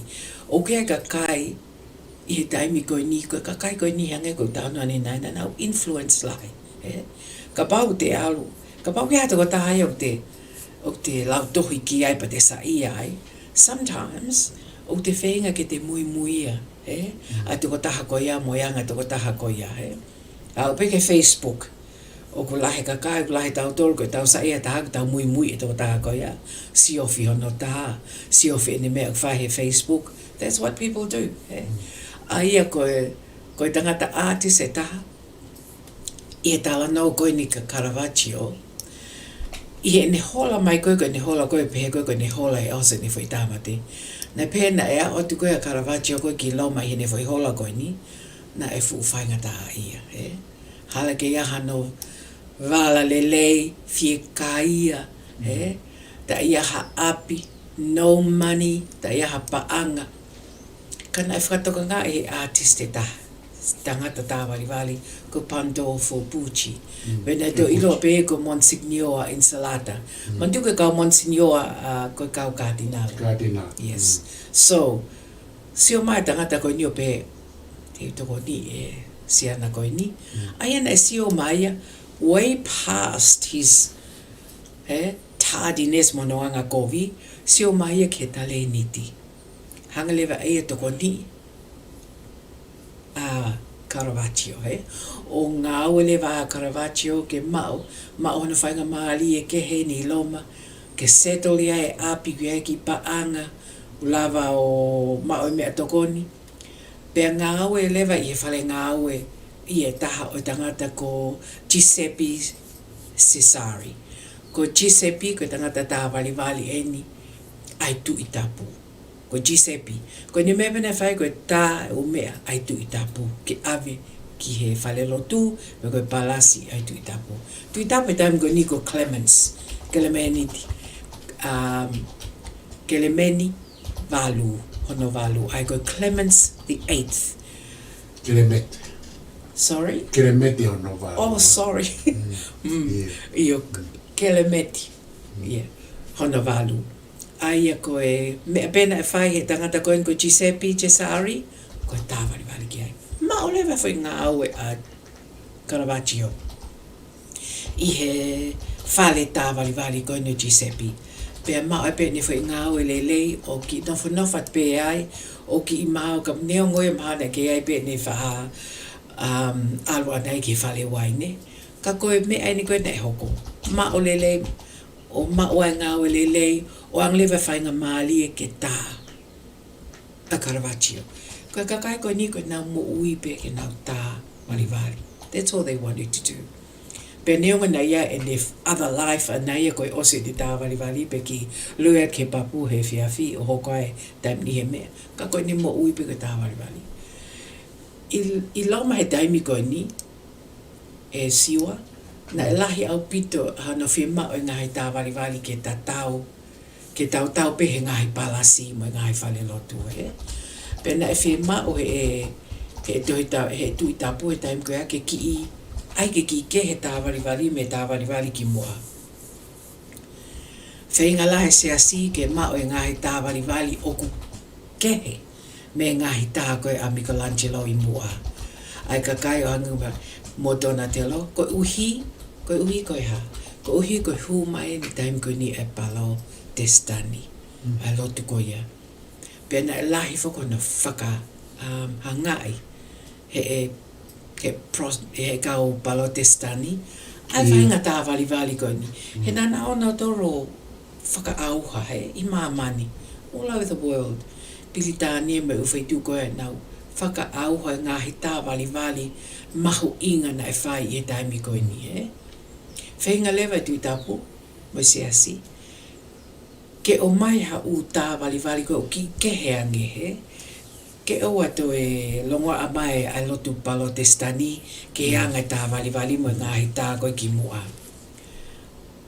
ʻOku ʻi ai e kakai ʻi he taimi ko eni, ko e kakai ko eni hangē ko e talanoa ʻanenai, naʻa nau influence lahi, ē? Kapau te ʻalu, kapau ko ha tokotaha ia ʻoku te, ʻoku te lautohi ki ai pea te saiʻia ai, sometimes ʻoku te feinga ke te muimuia, ē? Mm. ʻA e tokotaha ko ia mo e anga e tokotaha ko ia, ē? ʻAlu pē ki he Facebook, ʻoku lahi e kakai, ʻoku lahi tautolu, ko ʻetau saiʻia taha, ʻoku tau muimui e tokotaha ko ia, siofi hono tā, siofi ʻene meʻa ʻoku fai he Facebook. That's what people do, ē? Mm. ʻA ia ko e, ko e tangata artist ʻe taha, ʻi he talanoa ko eni kia Caravaggio, ʻi heʻene hola mai ko ē, ko ʻene hola ko ē, pehē ko ē, ko ʻene hola ʻi he ʻosi ʻene foʻi tāmate. Naʻe pehē naʻe aʻu atu ko ē ʻa Caravaggio ko ē ki Loma ʻi heʻene foʻi hola ko eni, naʻe fuʻu faingataʻaʻia, ē? Hala ke ʻi ai hano vala lelei, fiekaia, ē? Mm. Taʻe ʻi ai ha ʻapi, no money, taʻe ʻi ai ha paʻanga. Ka naʻe fakatokangaʻi ʻe he artist ʻe taha, tangata tāvalivali, ko Pandolfo Pucci. Mm. Pea naʻe toe ʻiloa pē ko Monsignor Insulata. Mm. Manatuʻi ko e kau Monsignor, ʻa, ko e kau Cardinal. Cardinal. Yes. Mm. So, sio mai e tangata ko eni ʻo pehē, te u tokoniʻi e siana ko eni. Mm. ʻA ia naʻe sio mai ia, way past his, ē, tardiness mo hono angakovi, sio mai ia ki he talēniti. Hanga leva ʻe ia ʻo tokoniʻi ʻa Caravaggio, ē? ʻO ngāue leva ʻa Caravaggio ke maʻu, maʻu hono faingamālie kehe ʻi Loma, ke settle ai e ʻapi, ke ʻi ai e kiʻi paʻanga, ʻo lava ʻo maʻu e meʻatokoni. Pea ngāue leva ʻi he fale ngāue ʻi he taha ʻo e tangata ko Giuseppe Cesare. Ko Giuseppe ko e tangata tāvalivali eni ʻa e Tuʻi Tapu. Ko Giuseppe. Ko ʻene meʻa pē naʻe fai ko e tā e ʻū meʻa ʻa e Tuʻi Tapu ke ʻave ki he falelotu, pe ko e palasi ʻa e Tuʻi Tapu. Tuʻi Tapu he taimi ko eni ko Clemens, Kelemeniti, um, Kelemeni valu, hono valu, ʻa ia ko Clemens the eighth. Kelemeti. Sorry? Kelemeti hono valu. Oh, sorry. Mm. Mm. ʻIo. ʻIo, Kelemeti. Mm. ʻIo. Hono valu. ʻA ia ko e meʻa pē naʻe fai he tangata ko eni ko Giuseppe Cesare, ko e tāvalivali ki ai. Maʻu leva e foʻi ngāue ʻa Caravaggio ʻi he fale tāvalivali ko eni ʻo Giuseppe. Pea maʻu ai pē ʻene foʻi ngāue lelei, ʻo kiʻi nofonofo atu pē ai, ʻo kiʻi maau ka neongo ia mahalo naʻe kei ʻi ai pē ʻene faʻa, um, ʻalu ʻana ia ki he fale uaine. Ka ko e meʻa eni ko ē naʻe hoko. Maʻu lelei, ʻo maʻu ai e ngāue lelei, ʻo hangē leva e faingamālie ke tā ʻa Caravaggio. Ko e kakai ko eni ko ʻenau moʻui pē ke nau tā valivali. That's all they wanted to do. Pea neongo naʻe ʻi ai ʻene other life ʻana ia ko e ʻosi ʻene tā valivali pea kiʻi lue ki he papu he efiafi ʻo hoko ai e taimi ni he meʻa. Ka ko ʻene moʻui pē ko e tā valivali. ʻI, ʻi Loma he taimi ko eni, ʻe Siua, naʻe lahi ʻaupito hono fiemaʻu e ngaahi tā valivali ke tatau, ke tautau pē he ngaahi palasi mo e ngaahi fale lotu, ē. Pea naʻe fiemaʻu he, he Tohi Ta-, he Tuʻi Tapu he taimi ko ia ke kiʻi, ʻai ke kiʻi kehe e tā valivali mei he tā valivali kimuʻa. Feinga lahi e siasi ke maʻu e ngaahi tā valivali ʻoku kehe mei he ngaahi tā ko ē ʻa Michelangelo ʻi muʻa. ʻA e kakai ʻo hangē ko ia mo Donatello, koeʻuhi, koeʻuhi ko e hā? Koeʻuhi ko e hū mai eni he taimi ko eni e Palotesitani. Mm. ʻA e lotu ko ia. Pea naʻe lahi foki hono faka, um, hangaʻi he, he, he pros-, he kau Palotesitani ʻa e, ʻio, faʻahinga tā valivali ko eni. Mm. He naʻa nau ō nautolu ʻo fakaʻauha, hē, ʻi māmani, all over the world. Pilitānia mo e ʻū feituʻu ko ē, nau fakaʻauha e ngaahi tā valivali mahuʻinga naʻe fai ʻi he taimi ko eni, hē. Feinga leva e Tuʻi Tapu mo e siasi ke ʻomai ha ʻū tā valivali ko ē ʻoku kiʻi kehe ange, hē. Ke ʻoua toe longoaʻa mai ʻa e lotu Palotesitani ki he, mm, anga e tā valivali mo e ngaahi tā ko ē kimuʻa.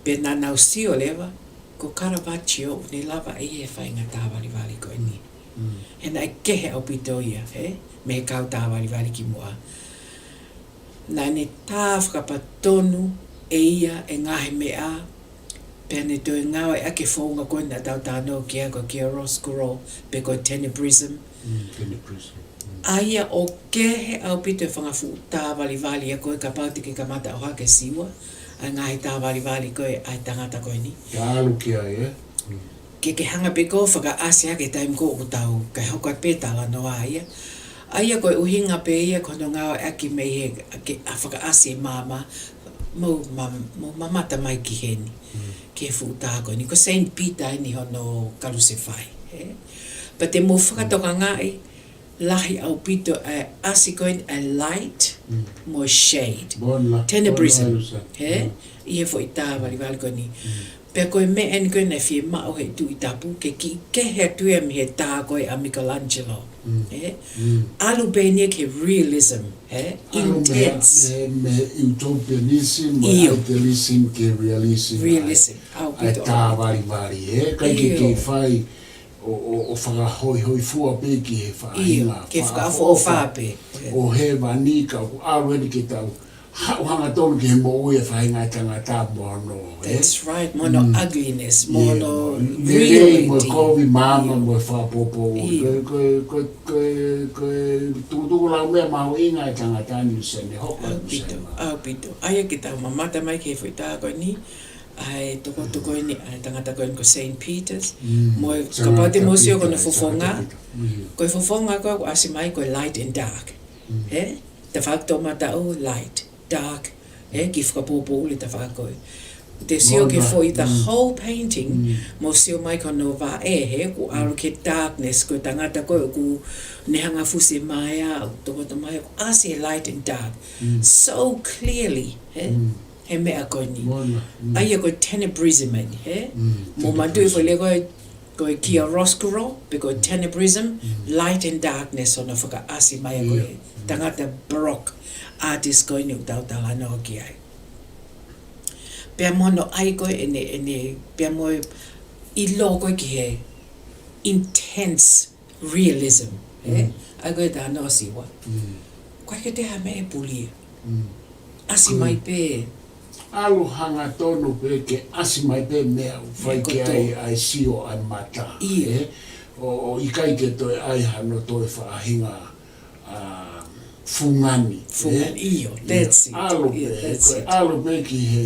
Pea naʻa nau sio leva, ko Caravaggio ʻoku ne lava ʻe ia e faʻahinga tā valivali ko eni. Mm. He naʻe kehe ʻaupito ia, hē, mei he kau tā valivali kimuʻa. Naʻa ne tā fakapatonu ʻe ia e ngaahi meʻa, pea ne toe ngāueʻaki e founga ko ē naʻa tau talanoa ki ai ko e chiaroscuro, pe ko e tenebrism. Mm, tenebrism. Mm. ʻA ia ʻoku kehe ʻaupito e fanga fuʻu tā valivali ia ko ē kapau te ke kamata ʻohake, Siua, ʻa e ngaahi tā valivali ko ē ʻa e tangata ko eni. Ke ʻalu ki ai, ē? Mm. Ke ke hanga pē koe ʻo fakaʻasi ʻaki e taimi ko ē ʻoku tau, kae hoko ai pē e talanoa ia. ʻA ia ko e ʻuhinga pē ia ko hono ngāueʻaki mei he, ke, ʻa fakaʻasi e maama, mou ma-, mou mamata mai ki heni. Mm. Ki he fuʻu tā ko eni, ko Saint Peter eni hono kalusefai, ē? Pea te mou, mm, fakatokangaʻi, lahi ʻaupito e ʻasi ko eni e light, mm, mo e shade. Mo e la-, tenebrism, mo e la-, hē? Mm. ʻI he foʻi tā valivali ko eni. Mm. Pea ko e meʻa eni ko ē naʻe fiemaʻu he Tuʻi Tapu ke kiʻi kehe atu ia mei he tā ko ē ʻa Michelangelo. Mm. Ē? Mm. ʻAlu pē eni ia ki he realism, ē? ʻAlu mei he, intense, mei he, mei he utopianism, mo e, ʻio, idealism ki he realism. Realism. ʻA e, ʻaupito, ʻa e tā valivali, ē? ʻIkai ke, ʻio, ke fai ʻo, ʻo, ʻo fakahoihoifua pē ki he, ʻio, faʻahinga ke fakaʻofoʻofa, fakaʻofoʻofa pē. ʻO hēvani ka ʻoku ʻalu eni ke tau haʻu hangatonu ki he moʻui e faʻahinga e tangata mo hono, ē? That's right, mo hono, mm, ugliness, mo, ʻio, hono lelei, mo e reality, kovi, maama, ʻio, mo e fakapōpōʻuli. ʻIo. Ko e, ko e, ko e, ko e, ko e tukutuku lau meʻa mahuʻinga e tangata ni usa ne hoko, ʻaupito, usa ne. ʻAupito. ʻA ia ke tau mamata mai ki he foʻi tā ko eni, ʻa e tokotoko eni, ʻa e tangata ko eni ko Saint Peter's. Mm. Mo e, Saint Peter, kapau te mou sio ki hono, Saint fofonga. Peter. Mm. Ko e fofonga ko ē ʻoku ʻasi mai ko e light and dark. Mm. Ē? Tafaʻaki toʻomataʻu, light, dark, ē, kiʻi fakapōpōʻuli tafaʻaki ko ē. Te sio ki he, mona, foʻi, the, mm, whole painting, mm, mou sio mai ki hono vaʻe, hē, ʻoku, mm, ʻalu ki he darkness, ko e tangata ko ē ʻoku ne hanga ʻo fusi e maea, ʻoku tokoto mai, ʻoku ʻasi e light and dark. Mm. So clearly, hē? Mm. He meʻa ko eni. Mona, mm. ʻA ia ko e tenebrism eni, hē? Mm, mou manatuʻi e foʻi, tenebrism, lea ko ē, ko e chiaroscuro, pe ko e tenebrism, mm, light and darkness, hono fakaʻasi mai ko ē, ʻio, mm, tangata Baroque artist ko eni ʻoku tau talanoa ki ai. Pea mo hono ʻai ko ē ʻene, ʻene, pea mo e ʻilo ko ē ki he intense realism, ē? Mm. ʻA ia ko e talanoa, Siua. Mm. ʻOku ʻikai ke toe ʻi ai ha meʻa ʻe puli. Mm. ʻAsi, mm, mai pē. ʻAlu hangatonu pē ke ʻasi mai pē meʻa ʻoku fai, meʻa kotoa, ki ai ʻa e sio ʻa e mata, ʻio, ē? ʻO, ʻo ʻikai ke toe ʻi ai hano toe faʻahinga, ʻa, fungani, ē? Fungani, ʻio, ʻio, that's it. ʻAlu, ʻio, pē, that's it, ko e ʻalu pē ki he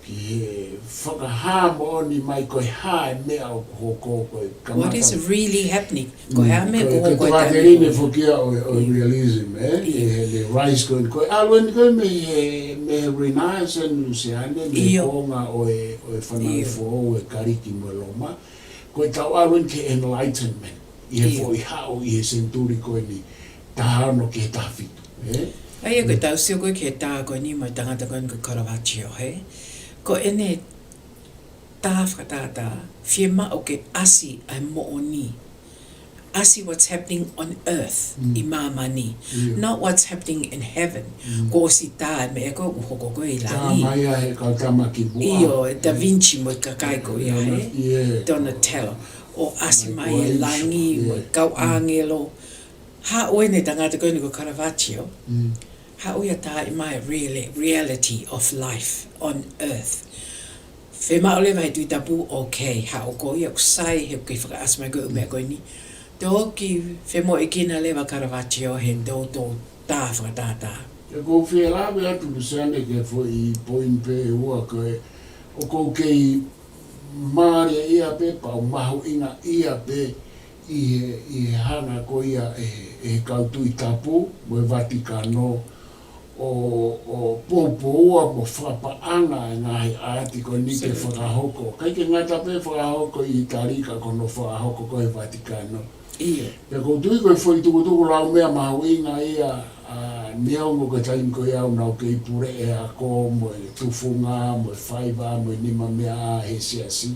ki he fakahā moʻoni mai ko e hā e meʻa ʻoku hoko, ko e kamata. What is really happening? Ko e hā e meʻa ʻoku hoko ko e tokāteline foki ia ʻo e, ʻo e realism, ē? ʻI heʻene rise ko eni, ko e ʻalu eni ko ē mei he, mei he Renaissance, Luseane, mei he kuonga ʻo e, ʻo e fanauʻi foʻou ʻa e Kalisi mo Loma. Ko e tau ʻalu eni ki he Enlightenment, ʻi he foʻi haʻu ʻi he senituli ko eni taha ono ki he taha fitu, ē? ʻA ia ko e tau sio ko ē ki he tā ko eni mo e tangata ko eni ko Caravaggio, hē? Ko ʻene tā fakatātā, fiemaʻu ke ʻasi ʻa e moʻoni. ʻAsi what's happening on earth, ʻi māmani. Not what's happening in heaven. Kuo ʻosi tā e meʻa ko ē ʻoku hoko ko ē ʻi langi. Tā mai ʻa e kau tama kimuʻa. ʻIo, ʻe Da Vinci mo e kakai ko ia, hē? Donatello. ʻO ʻasi mai e langi mo e kau ʻāngelo. Haʻu eni e tangata ko eni ko Caravaggio. Haʻu ia tā mai e reali-, reality of life on earth. Fiemaʻu leva he Tuʻi Tapu, okay, haʻu ko ia ʻoku sai he ʻoku kei fakaʻasi mai ko ē ʻū meʻa ko eni. Toki femoʻuekina leva Caravaggio he toutou tā fakatātā. ʻOku ou fie lave atu Luseane ki he foʻi point pē ʻe ua ko ē, ʻoku ou kei mālieʻia pē pea u mahuʻingaʻia pē ʻi he, ʻi he hanga ko ia ʻe he, ʻe he kau Tuʻi Tapu mo e Vatikano ʻo, ʻo poupouʻi mo fakapaʻanga e ngaahi ʻaati ko eni ke fakahoko. ʻIkai ke ngata pē fakahoko ʻi ʻItali ka ko hono fakahoko ko ē he Vatikano. ʻIo. Pea ʻoku ou tui ko e foʻi tukutuku laumeʻa mahuʻinga ia, ʻa, neongo ko e taimi ko ia ʻoku nau kei puleʻi e ako mo e tufunga mo e faiva mo e nimameaʻa he siasi.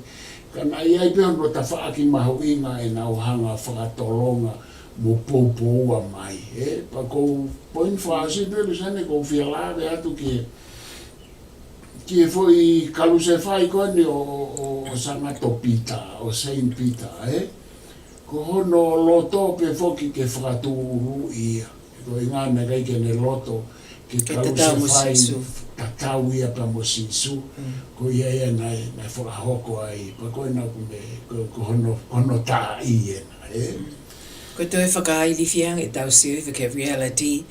Ka naʻe ʻi ai pē hono tafaʻaki mahuʻinga ʻenau hanga ʻo fakatolonga mo poupouʻi mai, ē? Pea ko e point fā ʻosi pē Luseane ʻoku ou fie lave atu ki he, ki he foʻi kalusefai ko eni ʻo, ʻo, ʻo, ʻo Sangato Pita, ʻo Saint Peter, ē? Ko hono loto pē foki ke fakatūʻuluʻi ia. Ko e ʻuhinga naʻe ʻikai ke ne loto ke kalusefai tatau ia pea mo Sīsū. Ko ia ia naʻe, naʻe fakahoko ai. Pea ko ena ʻoku me, ko, ko hono, ko hono tāʻi ena, ē? Ko e toe fakailifia ange ʻetau sio ki he reality.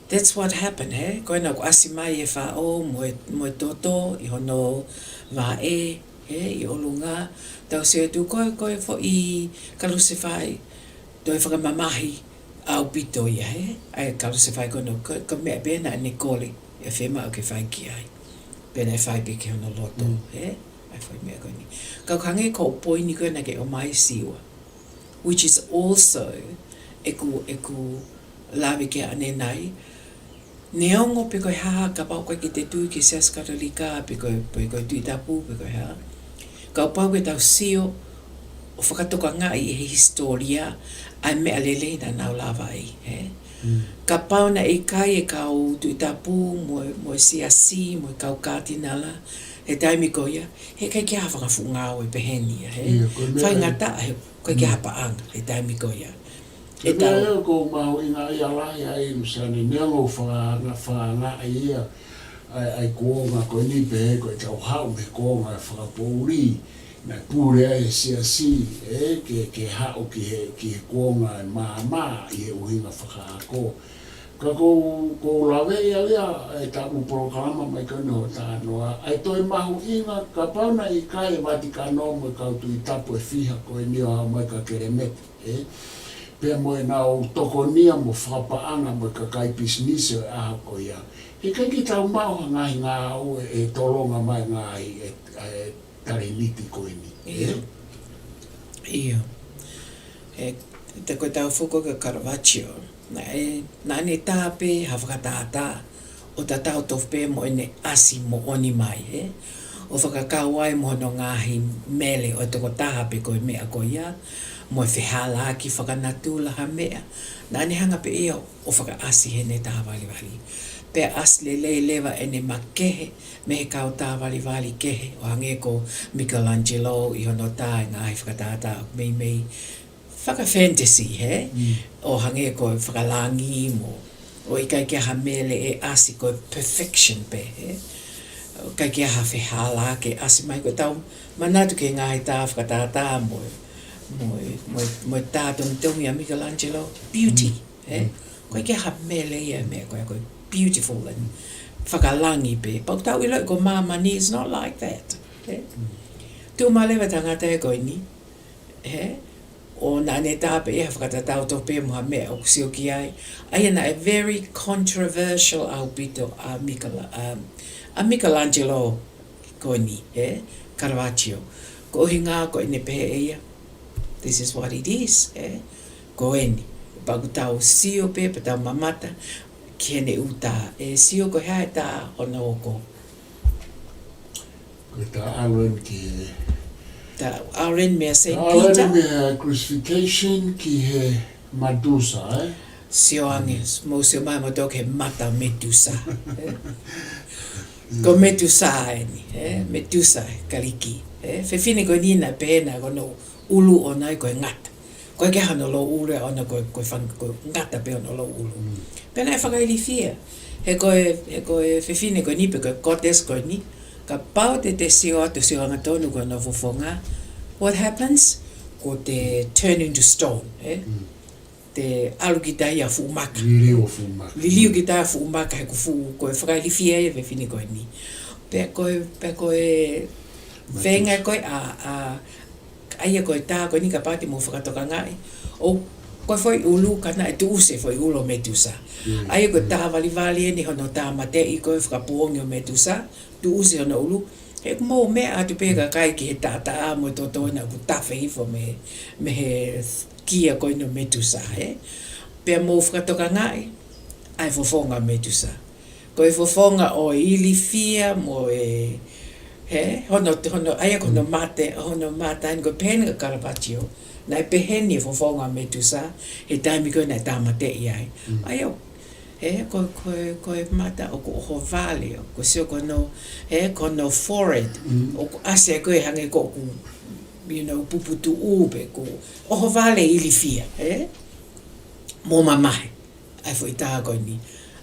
That's what happened, hē? Ko ena ʻoku ʻasi mai e faʻo mo e, mo e toto ʻi hono vaʻe, hē, ʻi ʻolunga. Tau sio atu ko e, ko e foʻi kalusefai. Toe fakamamahi ʻaupito ia, hē? ʻA e kalusefai ko ena, ko, ko e meʻa pē naʻa ne kole, ʻe fiemaʻu ke fai ki ai. Pea naʻe fai pē ki hono loto, hē? ʻA e foʻi meʻa ko eni. Ka ʻoku hangē ko e poini ko ena ke ʻomai Siua. Which is also, ʻeku, ʻeku lave ki ai ʻanenai, neongo pe ko e hā, kapau ʻoku ʻikai ke te tui ki he Siasi Katolika, pe ko e, pe ko e Tuʻi Tapu, pe ko e hā. Kapau ke tau sio ʻo fakatokangaʻi ʻi he hisitōlia ʻa e meʻa lelei naʻa nau lavaʻi, hē? Kapau naʻe ʻikai e kau Tuʻi Tapu mo e, mo e siasi, mo e kau katinala, he taimi ko ia, he ʻikai ke ʻi ai ha fanga fuʻu ngāue pehē ni ia, hē? Faingataʻa he ʻikai ke ʻi ai ha paʻanga he taimi ko ia. ʻE tau. Pea ʻoku ou mahuʻingaʻia lahi ai Luseane, neongo ʻoku fakaanga, fakaangaʻi ia ʻa e, ʻa e kuonga ko eni pehē ko e tau haʻu mei he kuonga ʻo e fakapoʻuli, naʻe pule ai e siasi, ē, ke, ke haʻu ki he, ki he kuonga ʻo e maama ʻi he ʻuhinga fakaako. Ka ʻoku ou, ʻoku ou laveʻi au ia ʻi he taʻu polokalama mai ko eni hoʻo talanoa, ʻa e toe mahuʻinga, kapau naʻe ʻikai e Vatikano mo e kau Tuʻi Tapu ʻe fiha ko eni ʻo haʻu mai kia Kelemete, ē? Pea mo ʻenau tokonia mo fakapaʻanga mo e kakai pisinisi ʻo e ʻaho ko ia. He ʻikai ke tau maʻu ha ngaahi ngāue ʻe tolonga mai ngaahi ʻe, ʻe talēniti ko eni, ē? ʻIo. ʻIo. He, te ko e tau foko kia Caravaggio. Naʻe, naʻa ne tā pē ha fakatātā ʻo tatau tofu pē mo ʻene ʻasi moʻoni mai, hē? ʻO fakakau ai mo hono ngaahi mele ʻo e tokotaha pe ko e meʻa ko ia, mo e fehālaaki fakanatula ha meʻa. Naʻa ne hanga pē ia ʻo fakaʻasi heʻene tāvalivali. Pea ʻasi lelei leva ʻene makehe mei he kau tāvalivali kehe, ʻo hangē ko Michelangelo ʻi hono tā e ngaahi fakatātā ʻoku meimei faka-fantasy, hē? ʻO hangē ko e fakalangi mo, ʻo ʻikai ke ʻi ai ha mele ʻe ʻasi, ko e perfection pē, hē? ʻO ʻikai ke ʻi ai ha fehālaaki ʻasi mai, ko e tau manatu ki he ngaahi tā fakatātā mo, mo, mo, mo e tā tongitongi ʻa Michelangelo, beauty, hē? ʻOku ʻikai ke ʻi ai ha mele ia he meʻa ko ia, ko e beautiful and fakalangi pē. Pea ʻoku tau ʻiloʻi ko māmani is not like that. Ē? Tuʻu mai leva tangata ē ko eni. Ē? ʻO naʻa ne tā pē ʻi ha fakatatau tofu pē mo ha meʻa ʻoku sio ki ai. ʻA ia naʻe very controversial ʻaupito ʻa Michela-, um, ʻa Michelangelo ko eni, ē? Caravaggio. Ko e ʻuhinga ko ʻene pehē ʻe ia, this is what it is, ē? Ko eni. Pea ʻoku tau sio pē, pea tau mamata ki heʻene ʻū tā. ʻE sio ko e hā e tā hono hoko? Ko e tā ʻalu eni ki he, tā ʻalu eni mei a Saint Peter. Eni mei a crucifixion ki he Medusa, ē? Sio ange, mou sio mai mo tō ki he mata Medusa. Ko Medusa eni, ē? Medusa, Kalisi. Ē? Fefine ko eni naʻe pehē naʻe ko hono ʻulu ʻoʻona ko e ngata. Ko e ke hano lo ʻulu ʻoʻona ko e, ko e fang-, ko e ngata pē hono lo ʻulu. Pea naʻe fakailifia. He ko e, he ko e fefine ko eni pe ko e goddess ko eni. Kapau te te sio atu sio angatonu ko hono fofonga. What happens? Ko te turn into stone, ē? Te ʻalu kita ia fuʻu maka. Liliu ʻo fuʻu maka. Liliu kita fuʻu maka he ko fuʻu, ko e fakailifia ia fefine ko eni. Pea ko e, pea ko e feinga ko ē ʻa, ʻa, ʻa ia ko e tā ko eni kapau te mou fakatokangaʻi. ʻO ko e foʻi ʻulu ka naʻe tuʻusi e foʻi ʻulu ʻo Medusa. ʻA ia ko e tā valivali eni hono tāmateʻi ko e fakapuongi ʻo Medusa. Tuʻusi hono ʻulu. He ʻoku mou meʻa atu pē kakai ki he taʻataʻa mo e totonu ʻoku tafe hifo mei, mei he kia ko eni ʻo Medusa, ē? Pea mou fakatokangaʻi, ʻa e fofonga Medusa. Ko e fofonga ʻo e ilifia mo e, ē? Hono, hono, ʻa ia ko hono mate, hono mata, eni ko e pehē ni ʻa Caravaggio. Naʻe pehē ni e fofonga Medusa, he taimi ko ē naʻe tāmateʻi ai. ʻA ia, ē, ko, ko, ko e mata ʻoku ʻohovale, ʻoku sio ko hono, ē, ko hono forehead, ʻoku ʻasi ai ko e hangē ko ʻoku, you know, puputuʻu pē, ʻoku ʻohovale ilifia, ē? Mo mamahi, ʻa e foʻi tā ko eni.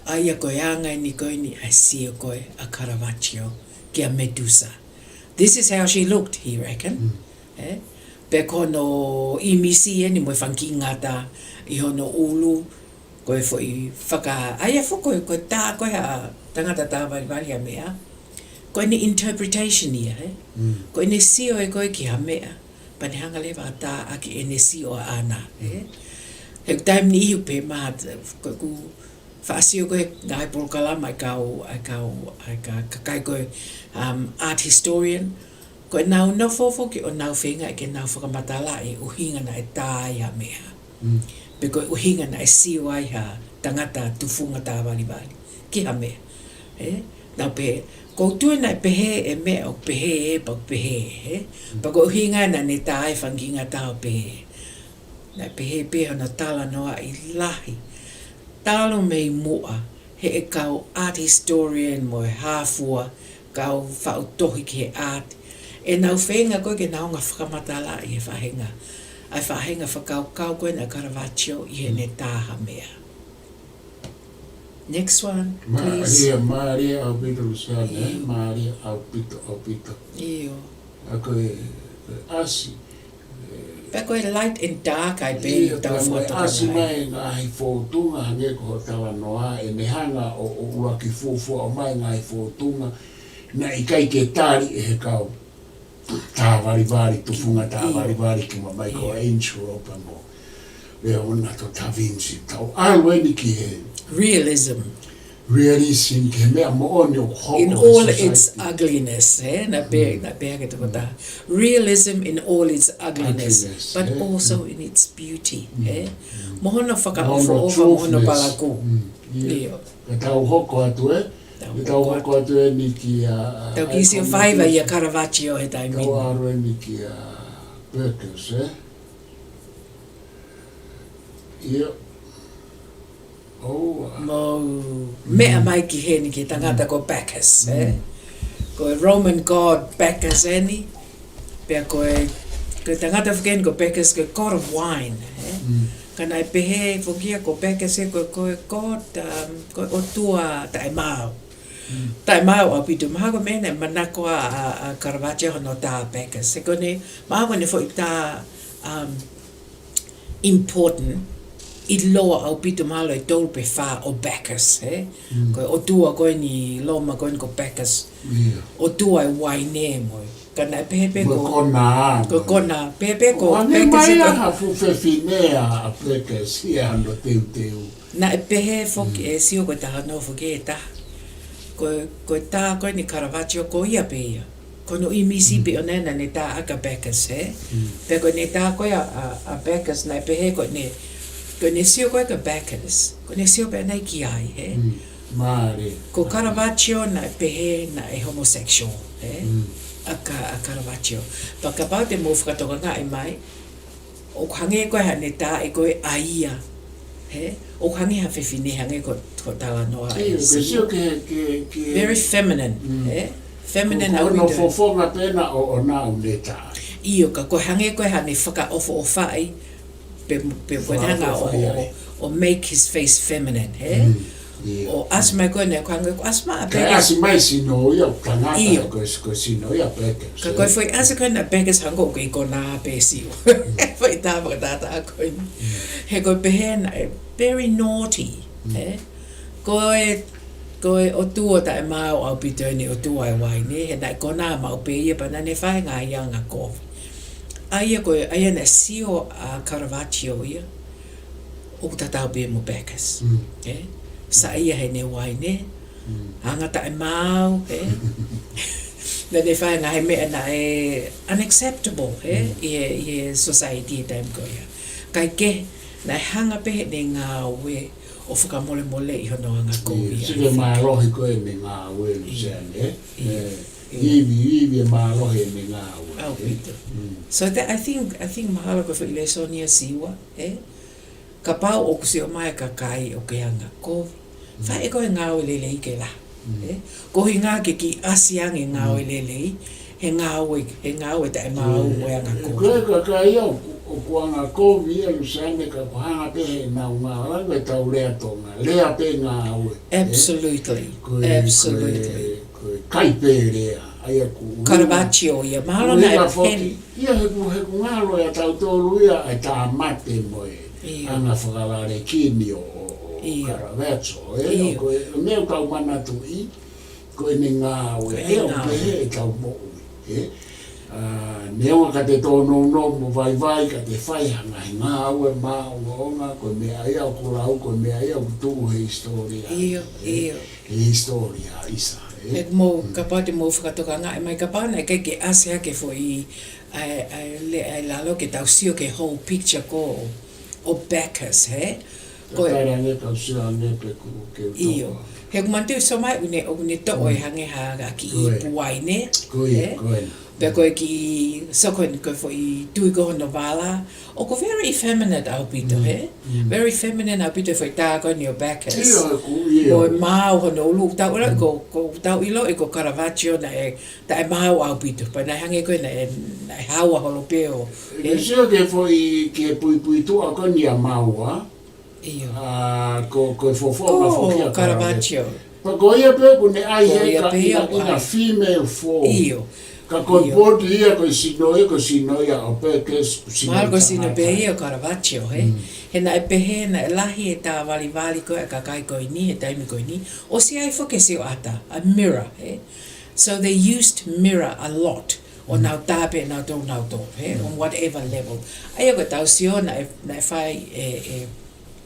ʻA ia ko e anga eni ko eni, ʻa e sio ko ē ʻa Caravaggio, kia Medusa. This is how she looked, he reckon. Ē? Pea ko hono ʻīmisi eni mo e fanga kiʻi ngata ʻi hono ʻulu, ko e foʻi faka-, ʻa ia foki ko e, ko e tā ko ē ʻa e tangata tā valivali ha meʻa. Ko ʻene interpretation ia, ē? Ko ʻene sio ē ko ē ki ha meʻa. Pea ne hanga leva ʻo tā ʻaki ʻene sio ʻaʻana, ē? He taimi ni ihu pē mā, ko ʻeku faʻa sio ko ē ngaahi polokalama ʻa e kau, ʻa e kau, ʻa e ka-, kakai ko e, um, art historian, ko ʻenau nofo foki ʻo nau feinga ke nau fakamatalaʻi e ʻuhinga naʻe tā ai ha meʻa. Pe ko e ʻuhinga naʻe sio ai ha tangata tufunga tā valivali ki ha meʻa. Ē? Nau pehē, ʻoku ou tui naʻe pehē e meʻa ʻoku pehē ē, pea ʻoku pehē ē. Pea ko e ʻuhinga naʻa ne tā ai e fanga kiʻi ngata ʻo pehē. Naʻe pehē pē hono talanoaʻi lahi. Talu mei muʻa, he ʻe kau art historian mo e hā fua, kau faʻu tohi ki he art. ʻEnau feinga ko ē ke nau hanga ʻo fakamatalaʻi e faʻahinga, ʻa e faʻahinga fakakaukau ko ē ʻa Caravaggio ʻi heʻene tā ha meʻa. Next one, please. Mālie, mālie ʻaupito Luseane, ē? Mālie ʻaupito, ʻaupito. ʻIo. ʻA ko e, ko e ʻasi. Pea ko e light and dark ai pē ʻi heʻetau fakatokangaʻi. Mai ngaahi fōtunga hangē ko hoʻo talanoa, ʻene hanga ʻo, ʻo ʻuluaki fuofua ʻomai ngaahi fōtunga, naʻe ʻikai ke tali ʻe he kau tā valivali, tufunga tā valivali ki mamahi ko Angelo pea mo Leonardo da Vinci. Tau ʻalu eni ki he realism. Realism, ki he meʻa moʻoni ʻoku hoko in all its ugliness, ē? Naʻe pehē, naʻe pehē ʻe he tokotaha. Realism in all its ugliness, but also in its beauty, ē? Mo hono fakaʻofoʻofa, mo hono palakū. ʻIo. Ka tau hoko atu, ē? Tau hoko atu eni kia, tau kiʻi sio faiva ia Caravaggio he taimi ni. Tau ʻalu eni kia Bacchus, ē? ʻIo. Mou meʻa mai ki heni ki he tangata ko Bacchus, ē? Ko e Roman god Bacchus eni, pea ko e, ko e tangata foki eni ko Bacchus ko e god of wine, ē? Ka naʻe pehē foki ia ko Bacchus ē ko e, ko e god, um, ko e ʻotua taʻemaau. Taʻemaau ʻaupito, mahalo ko e meʻa naʻe manako ai ʻa, ʻa Caravaggio hono tā Bacchus. He ko ʻene, mahalo ko ʻene foʻi tā, um, important, ʻiloa ʻaupito mahalo ʻe tolu pe fā ʻo Bacchus, ē? Mm. Ko e ʻotua ko eni Loma ko eni ko Bacchus. Ia. ʻOtua e uaine mo e. Ka naʻe pehē pē mo e ko, konā, ko e konā, pehē pē ko ʻo ane Bacchus mai ko e ha fuʻu fefine ʻa, ʻa Bacchus, ia hano teuteu. Naʻe pehē foki, mm, ʻe sio ko e talanoa foki ʻe taha. Ko, ko e tā ko eni Caravaggio ko ia pē ia. Ko hono ʻīmisi, mm, pē ʻoʻona naʻa ne tā ʻaki ʻa Bacchus, ē? Mm. Pea ko ʻene tā ko ia ʻa, ʻa, ʻa Bacchus naʻe pehē ko ʻene, ko ʻene sio ko ia kia Bacchus, ko ʻene sio pē ʻana ia ki ai, ē? Mm. Mālie. Ko Caravaggio naʻe pehē naʻe homosexual, ē? Mm. ʻA Ca-, ʻa Caravaggio. Pea kapau te mou fakatokangaʻi mai, ʻoku hangē ko e haʻane tā ʻe ko e ʻa ia, ē? ʻOku hangē ha fefine hangē ko, ko e talanoa ʻa e, ʻio, ke sio, sio ki he, ki he, ki he very feminine, mm, ē? Feminine ʻaupito. Ko, ko hono fofonga pē ʻena ʻo, ʻo ʻene tā. ʻIo, ka ko e hangē ko e haʻane fakaʻofoʻofaʻi, pe, pe ko e hanga ʻo, fakaʻofoʻofaʻi ai, ʻo, ʻo make his face feminine, ē? Mm, ʻio. ʻO ʻasi mai ko ena, ko e hangē, ko e ʻasi mai ʻa Bacchus. Kae ʻasi mai sino ia ʻo tangata, ʻio, ko e, ko e sino ia ʻa Bacchus, ka ko e, ē? Foʻi ʻasi ko ena ʻa Bacchus hangē ko e konā pē sio. Mm. Foʻi tā fakatātā ko eni. Mm. He ko e pehē naʻe very naughty, mm, ē? Ko e, ko e ʻotua taʻemaau ʻaupito eni ʻotua e uaine, he naʻe konā maʻu pē ia pea naʻa ne fai e ngaahi angakovi. ʻA ia ko e, ʻa ia naʻe sio ʻa Caravaggio ia, ʻoku tatau pē mo Bacchus. Mm. Ē? Saiʻia heʻene uaine, mm, anga taʻemaau, ē? Naʻa ne fai e ngaahi meʻa naʻe unacceptable, ē? Mm. ʻI he, ʻi he society he taimi ko ia. Kae kehe, naʻe hanga pē heʻene ngāue ʻo fakamolemoleʻi hono angakovi. ʻIo, ʻa e sike fefine. Mālohi ko ʻene ngāue, ʻio, Luseane, ē? ʻIo. Ē, ʻio. Ivi, ivi e mālohi ʻene ngāue, ē? ʻAupito. Mm. So that, I think, I think mahalo ko e foʻi lēsoni ia Siua, ē? Kapau ʻoku sio mai e kakai ʻoku ke angakovi, mm, fai ʻe koe e ngāue lelei ke lahi, mm, ē? Ko e ʻuhinga ke kiʻi ʻasi ange e ngāue, mm, lelei, he ngāue, he ngāue taʻemaau, ē, mo e angakovi. Ko e kakai ia ʻoku, ʻoku angakovi ia Luseane ka ʻoku hanga pē heʻenau ngāue, ko ʻetau lea Tonga, lea pē ngāue, ē? Absolutely. Ko e, absolutely, ko e, ko e kai pē lea, ʻa ia ʻoku, Caravaggio ia, mahalo naʻe ʻuhinga foki, pehē. Ia he ʻoku, he ʻoku ngalo ia ʻia tautolu ia ʻa e tāmate mo e, ʻio, anga fakalalekini ʻo, ʻo, ʻo, ʻio, Caravaggio, ē? ʻIo. Ko e meʻa ʻoku tau manatuʻi, ko ʻene ngāue, ko ʻene, ē, ʻoku, ngāue, pehē ʻetau moʻui, ē? ʻA, neongo ka te tōnounou mo vaivai, ka te fai ha ngaahi ngāue maʻongoʻonga, ko e meʻa ia ʻoku lau, ko e meʻa ia ʻoku tuʻu he hisitōlia. ʻIo, ē? ʻIo. He hisitōlia ʻisa, ē? He mou, mm, kapau te mou fakatokangaʻi mai, kapau naʻe ʻikai ke ʻasi hake foʻi, ʻa e, ʻa e, le-, ʻa e lalo ke tau sio ki he whole picture ko ē ʻo Bacchus, ē? Ko e, ka talange kau sio ange pē ʻoku ke, ʻio, toʻo. He ʻoku manatuʻi sio mai ʻoku ne, ʻoku ne toʻo, mm, e hangē ha, ha kiʻi, ko e, ipu uaine, ko ia, ē? Ko e. Pea ko e kiʻi, so ko e, ko e foʻi tui ko hono vala, ʻoku very effeminate ʻaupito, mm, ē? Mm. Very feminine ʻaupito e foʻi tā ko eni ʻo Bacchus. ʻIo, ʻoku, ʻio. Ko e maau hono ʻulu, tau ʻilo, mm, ko, ko, tau ʻiloʻi ko Caravaggio naʻe taʻemaau ʻaupito, pea naʻe hangē ko ē naʻe, naʻe haua holo pē ʻo, ē? Ke sio ki he foʻi, ki he puipuituʻa ko eni ʻa Maua. ʻIo. ʻA, ko, ko e fofonga, ko, foki ʻa Caravaggio. Caravaggio. Pea ko ia pē ʻoku ne ʻai, ko ia pē ia ʻoku ne ʻai he ka ina, ina female form. ʻIo. Ka ko e, ʻio, body ia, ko e sino ia, ko e sino ia ʻo Bacchus, ko e sino ia ʻo Caravaggio. Mahalo ko e sino pē ia ʻo Caravaggio, ē? Mm. He naʻe pehē naʻe lahi e tāvalivali ko ē ʻa e kakai ko eni, he taimi ko eni. ʻOsi ʻi ai foki e sioʻata, ʻa e mirror, ē? So they used mirror a lot. ʻO, mm, nau tā pē nautolu, nautolu, ē? Mm. On whatever level. ʻA ia ko ʻetau sio naʻe, naʻe fai ʻe, ʻe,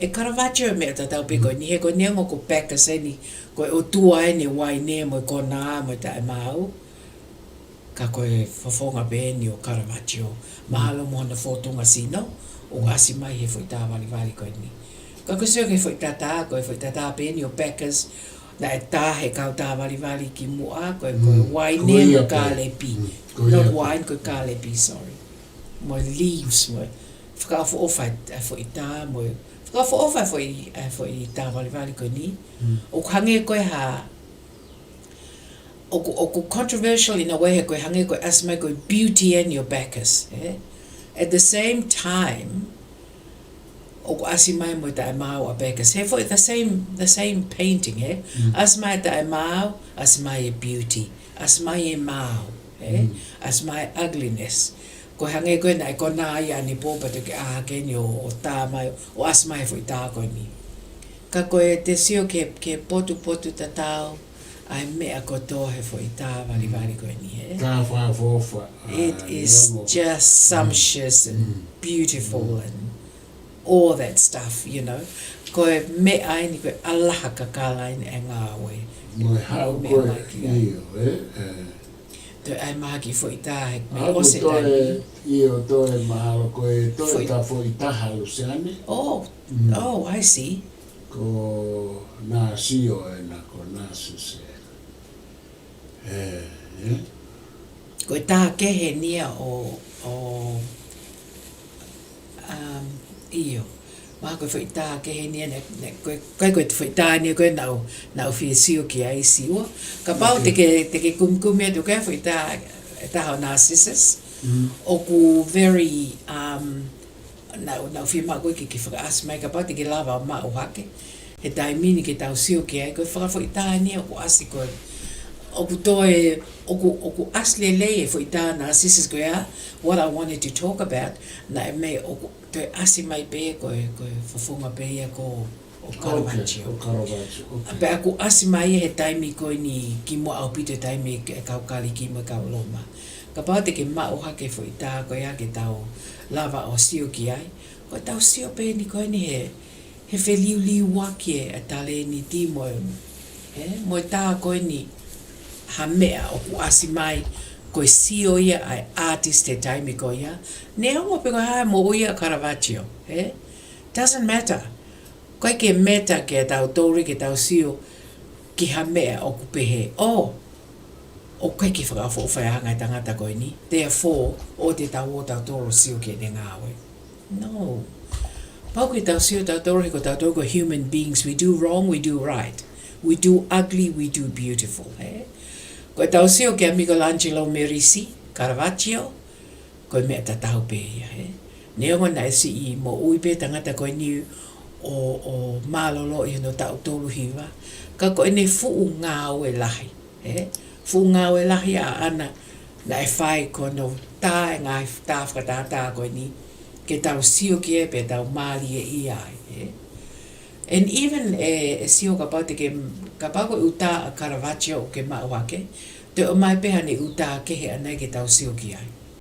ʻe Caravaggio e meʻa tatau pē ko, mm, eni, he ko e neongo ko Bacchus eni, ko e ʻotua eni e uaine mo e konā mo e taʻemaau. Ka ko e fofonga pē eni ʻo Caravaggio. Mm. Mahalo mo hono fōtunga sino, ʻo, mm, ʻasi mai he foʻi tāvalivali ko eni. Ka ko e sio ki he foʻi tatā, ko e foʻi tatā pē eni ʻo Bacchus, naʻe tā he kau tāvalivali kimuʻa, ko e, ko e, mm, uaine mo e kālepi. Ko ia pē. Mm, ko ia pē. Not wine, ko e kālepi, sorry. Mo e leaves, mo e fakaʻofoʻofa e foʻi tā, mo e fakaʻofoʻofa e foʻi, e foʻi tāvalivali ko eni. Mm. ʻOku hangē ko e hā, ʻoku, ʻoku controversial in a way, he ko e hangē ko e ʻasi mai ko e beauty eni ʻo Bacchus, ē? At the same time, ʻoku ʻasi mai mo e taʻemaau ʻa Bacchus. He foʻi the same, the same painting, ē? Mm. ʻAsi mai e taʻemaau, ʻasi mai e beauty, ʻasi mai e maau, ē? Mm. ʻAsi mai e ugliness. Ko e hangē ko ē naʻe konā ai ʻanepō pea toki ʻā hake eni ʻo, ʻo tā mai, ʻo ʻasi mai he foʻi tā ko eni. Ka ko e te sio ki he, ki he potupotu tatau ʻa e meʻa kotoa he foʻi tā valivali ko eni, ē? Tā fakaʻofoʻofa. It is just sumptuous and beautiful and all that stuff, you know. Ko e meʻa eni, ko e ʻalaha kakala eni e ngāue. Mo e haʻu ko ē, ʻio, ē, ē. Toe ʻai mai ha kiʻi foʻi tā he meʻa ʻosi e taimi. ʻIo, toe mahalo ko e toe ka foʻi taha, Luseane. Oh, oh, I see. Ko Nāsio ena, ko Nāsese. Ē, ē. Ko e tā kehe eni ia ʻo, ʻo, um, ʻio. Mahalo ko e foʻi tā kehe eni ia, ne, ne, ko e, ko e, ko e foʻi tā eni ia ko ē naʻa ku, naʻa ku fie sio ki ai, Siua. Kapau te ke, te ke kumikumi atu ki he foʻi tā, e taha ʻo Narcissus. ʻOku very, um, naʻa ku, naʻa ku fie maʻu ko ē ke, ke fakaʻasi mai kapau te ke lava ʻo maʻu hake. He taimi ni ke tau sio ki ai, ko e fakafoʻi tā eni ia ʻoku ʻasi ko ē. ʻOku toe, ʻoku, ʻoku ʻasi lelei e foʻi tā Narcissus ko ia, what I wanted to talk about, naʻe mei ʻoku toe ʻasi mai pē ko e, ko e fofonga pē ia ko ē ʻo Caravaggio. Pea ʻoku ʻasi mai he taimi ko eni kimuʻa ʻaupito e taimi e kau Kalisi mo e kau Loma. Kapau te ke maʻu hake foʻi tā ko ia ke tau lava ʻo sio ki ai. Ko ʻetau sio pē eni ko eni he, he feliuliuaki e talēniti mo e, ē, mo e tā ko eni ha meʻa ʻoku ʻasi mai ko e sio ia ʻa e artist he taimi ko ia. Neongo pe ko e hā e moʻui ʻa Caravaggio, ē? Doesn't matter. ʻOku ʻikai ke matter kiate kitautolu ke tau sio ki ha meʻa ʻoku pehē, oh, ʻoku ʻikai ke fakaʻofoʻofa e anga e tangata ko eni. Therefore, ʻoua te tau ō tautolu ʻo sio ki heʻene ngāue. No. Pau ke tau sio tautolu he ko tautolu ko human beings, we do wrong, we do right. We do ugly, we do beautiful, ē? Ko ʻetau sio kia Michelangelo Merisi, Caravaggio, ko e meʻa tatau pē ia, ē? Neongo naʻe siʻi moʻui pē tangata ko eni ʻo, ʻo mālōlō ʻi hono taʻu tolu hiva. Ka ko ʻene fuʻu ngāue lahi, ē? Fuʻu ngāue lahi ʻaʻana naʻe fai ko hono tā e ngaahi tā fakatātā ko eni ke tau sio ki ai pea tau mālieʻia ai, ē? And even e, e sio kapau te ke, kapau ko e ʻū tā ʻa Caravaggio ʻoku ke maʻu hake, toe ʻomai pē haʻane ʻū tā kehe ʻana ia ke tau sio ki ai.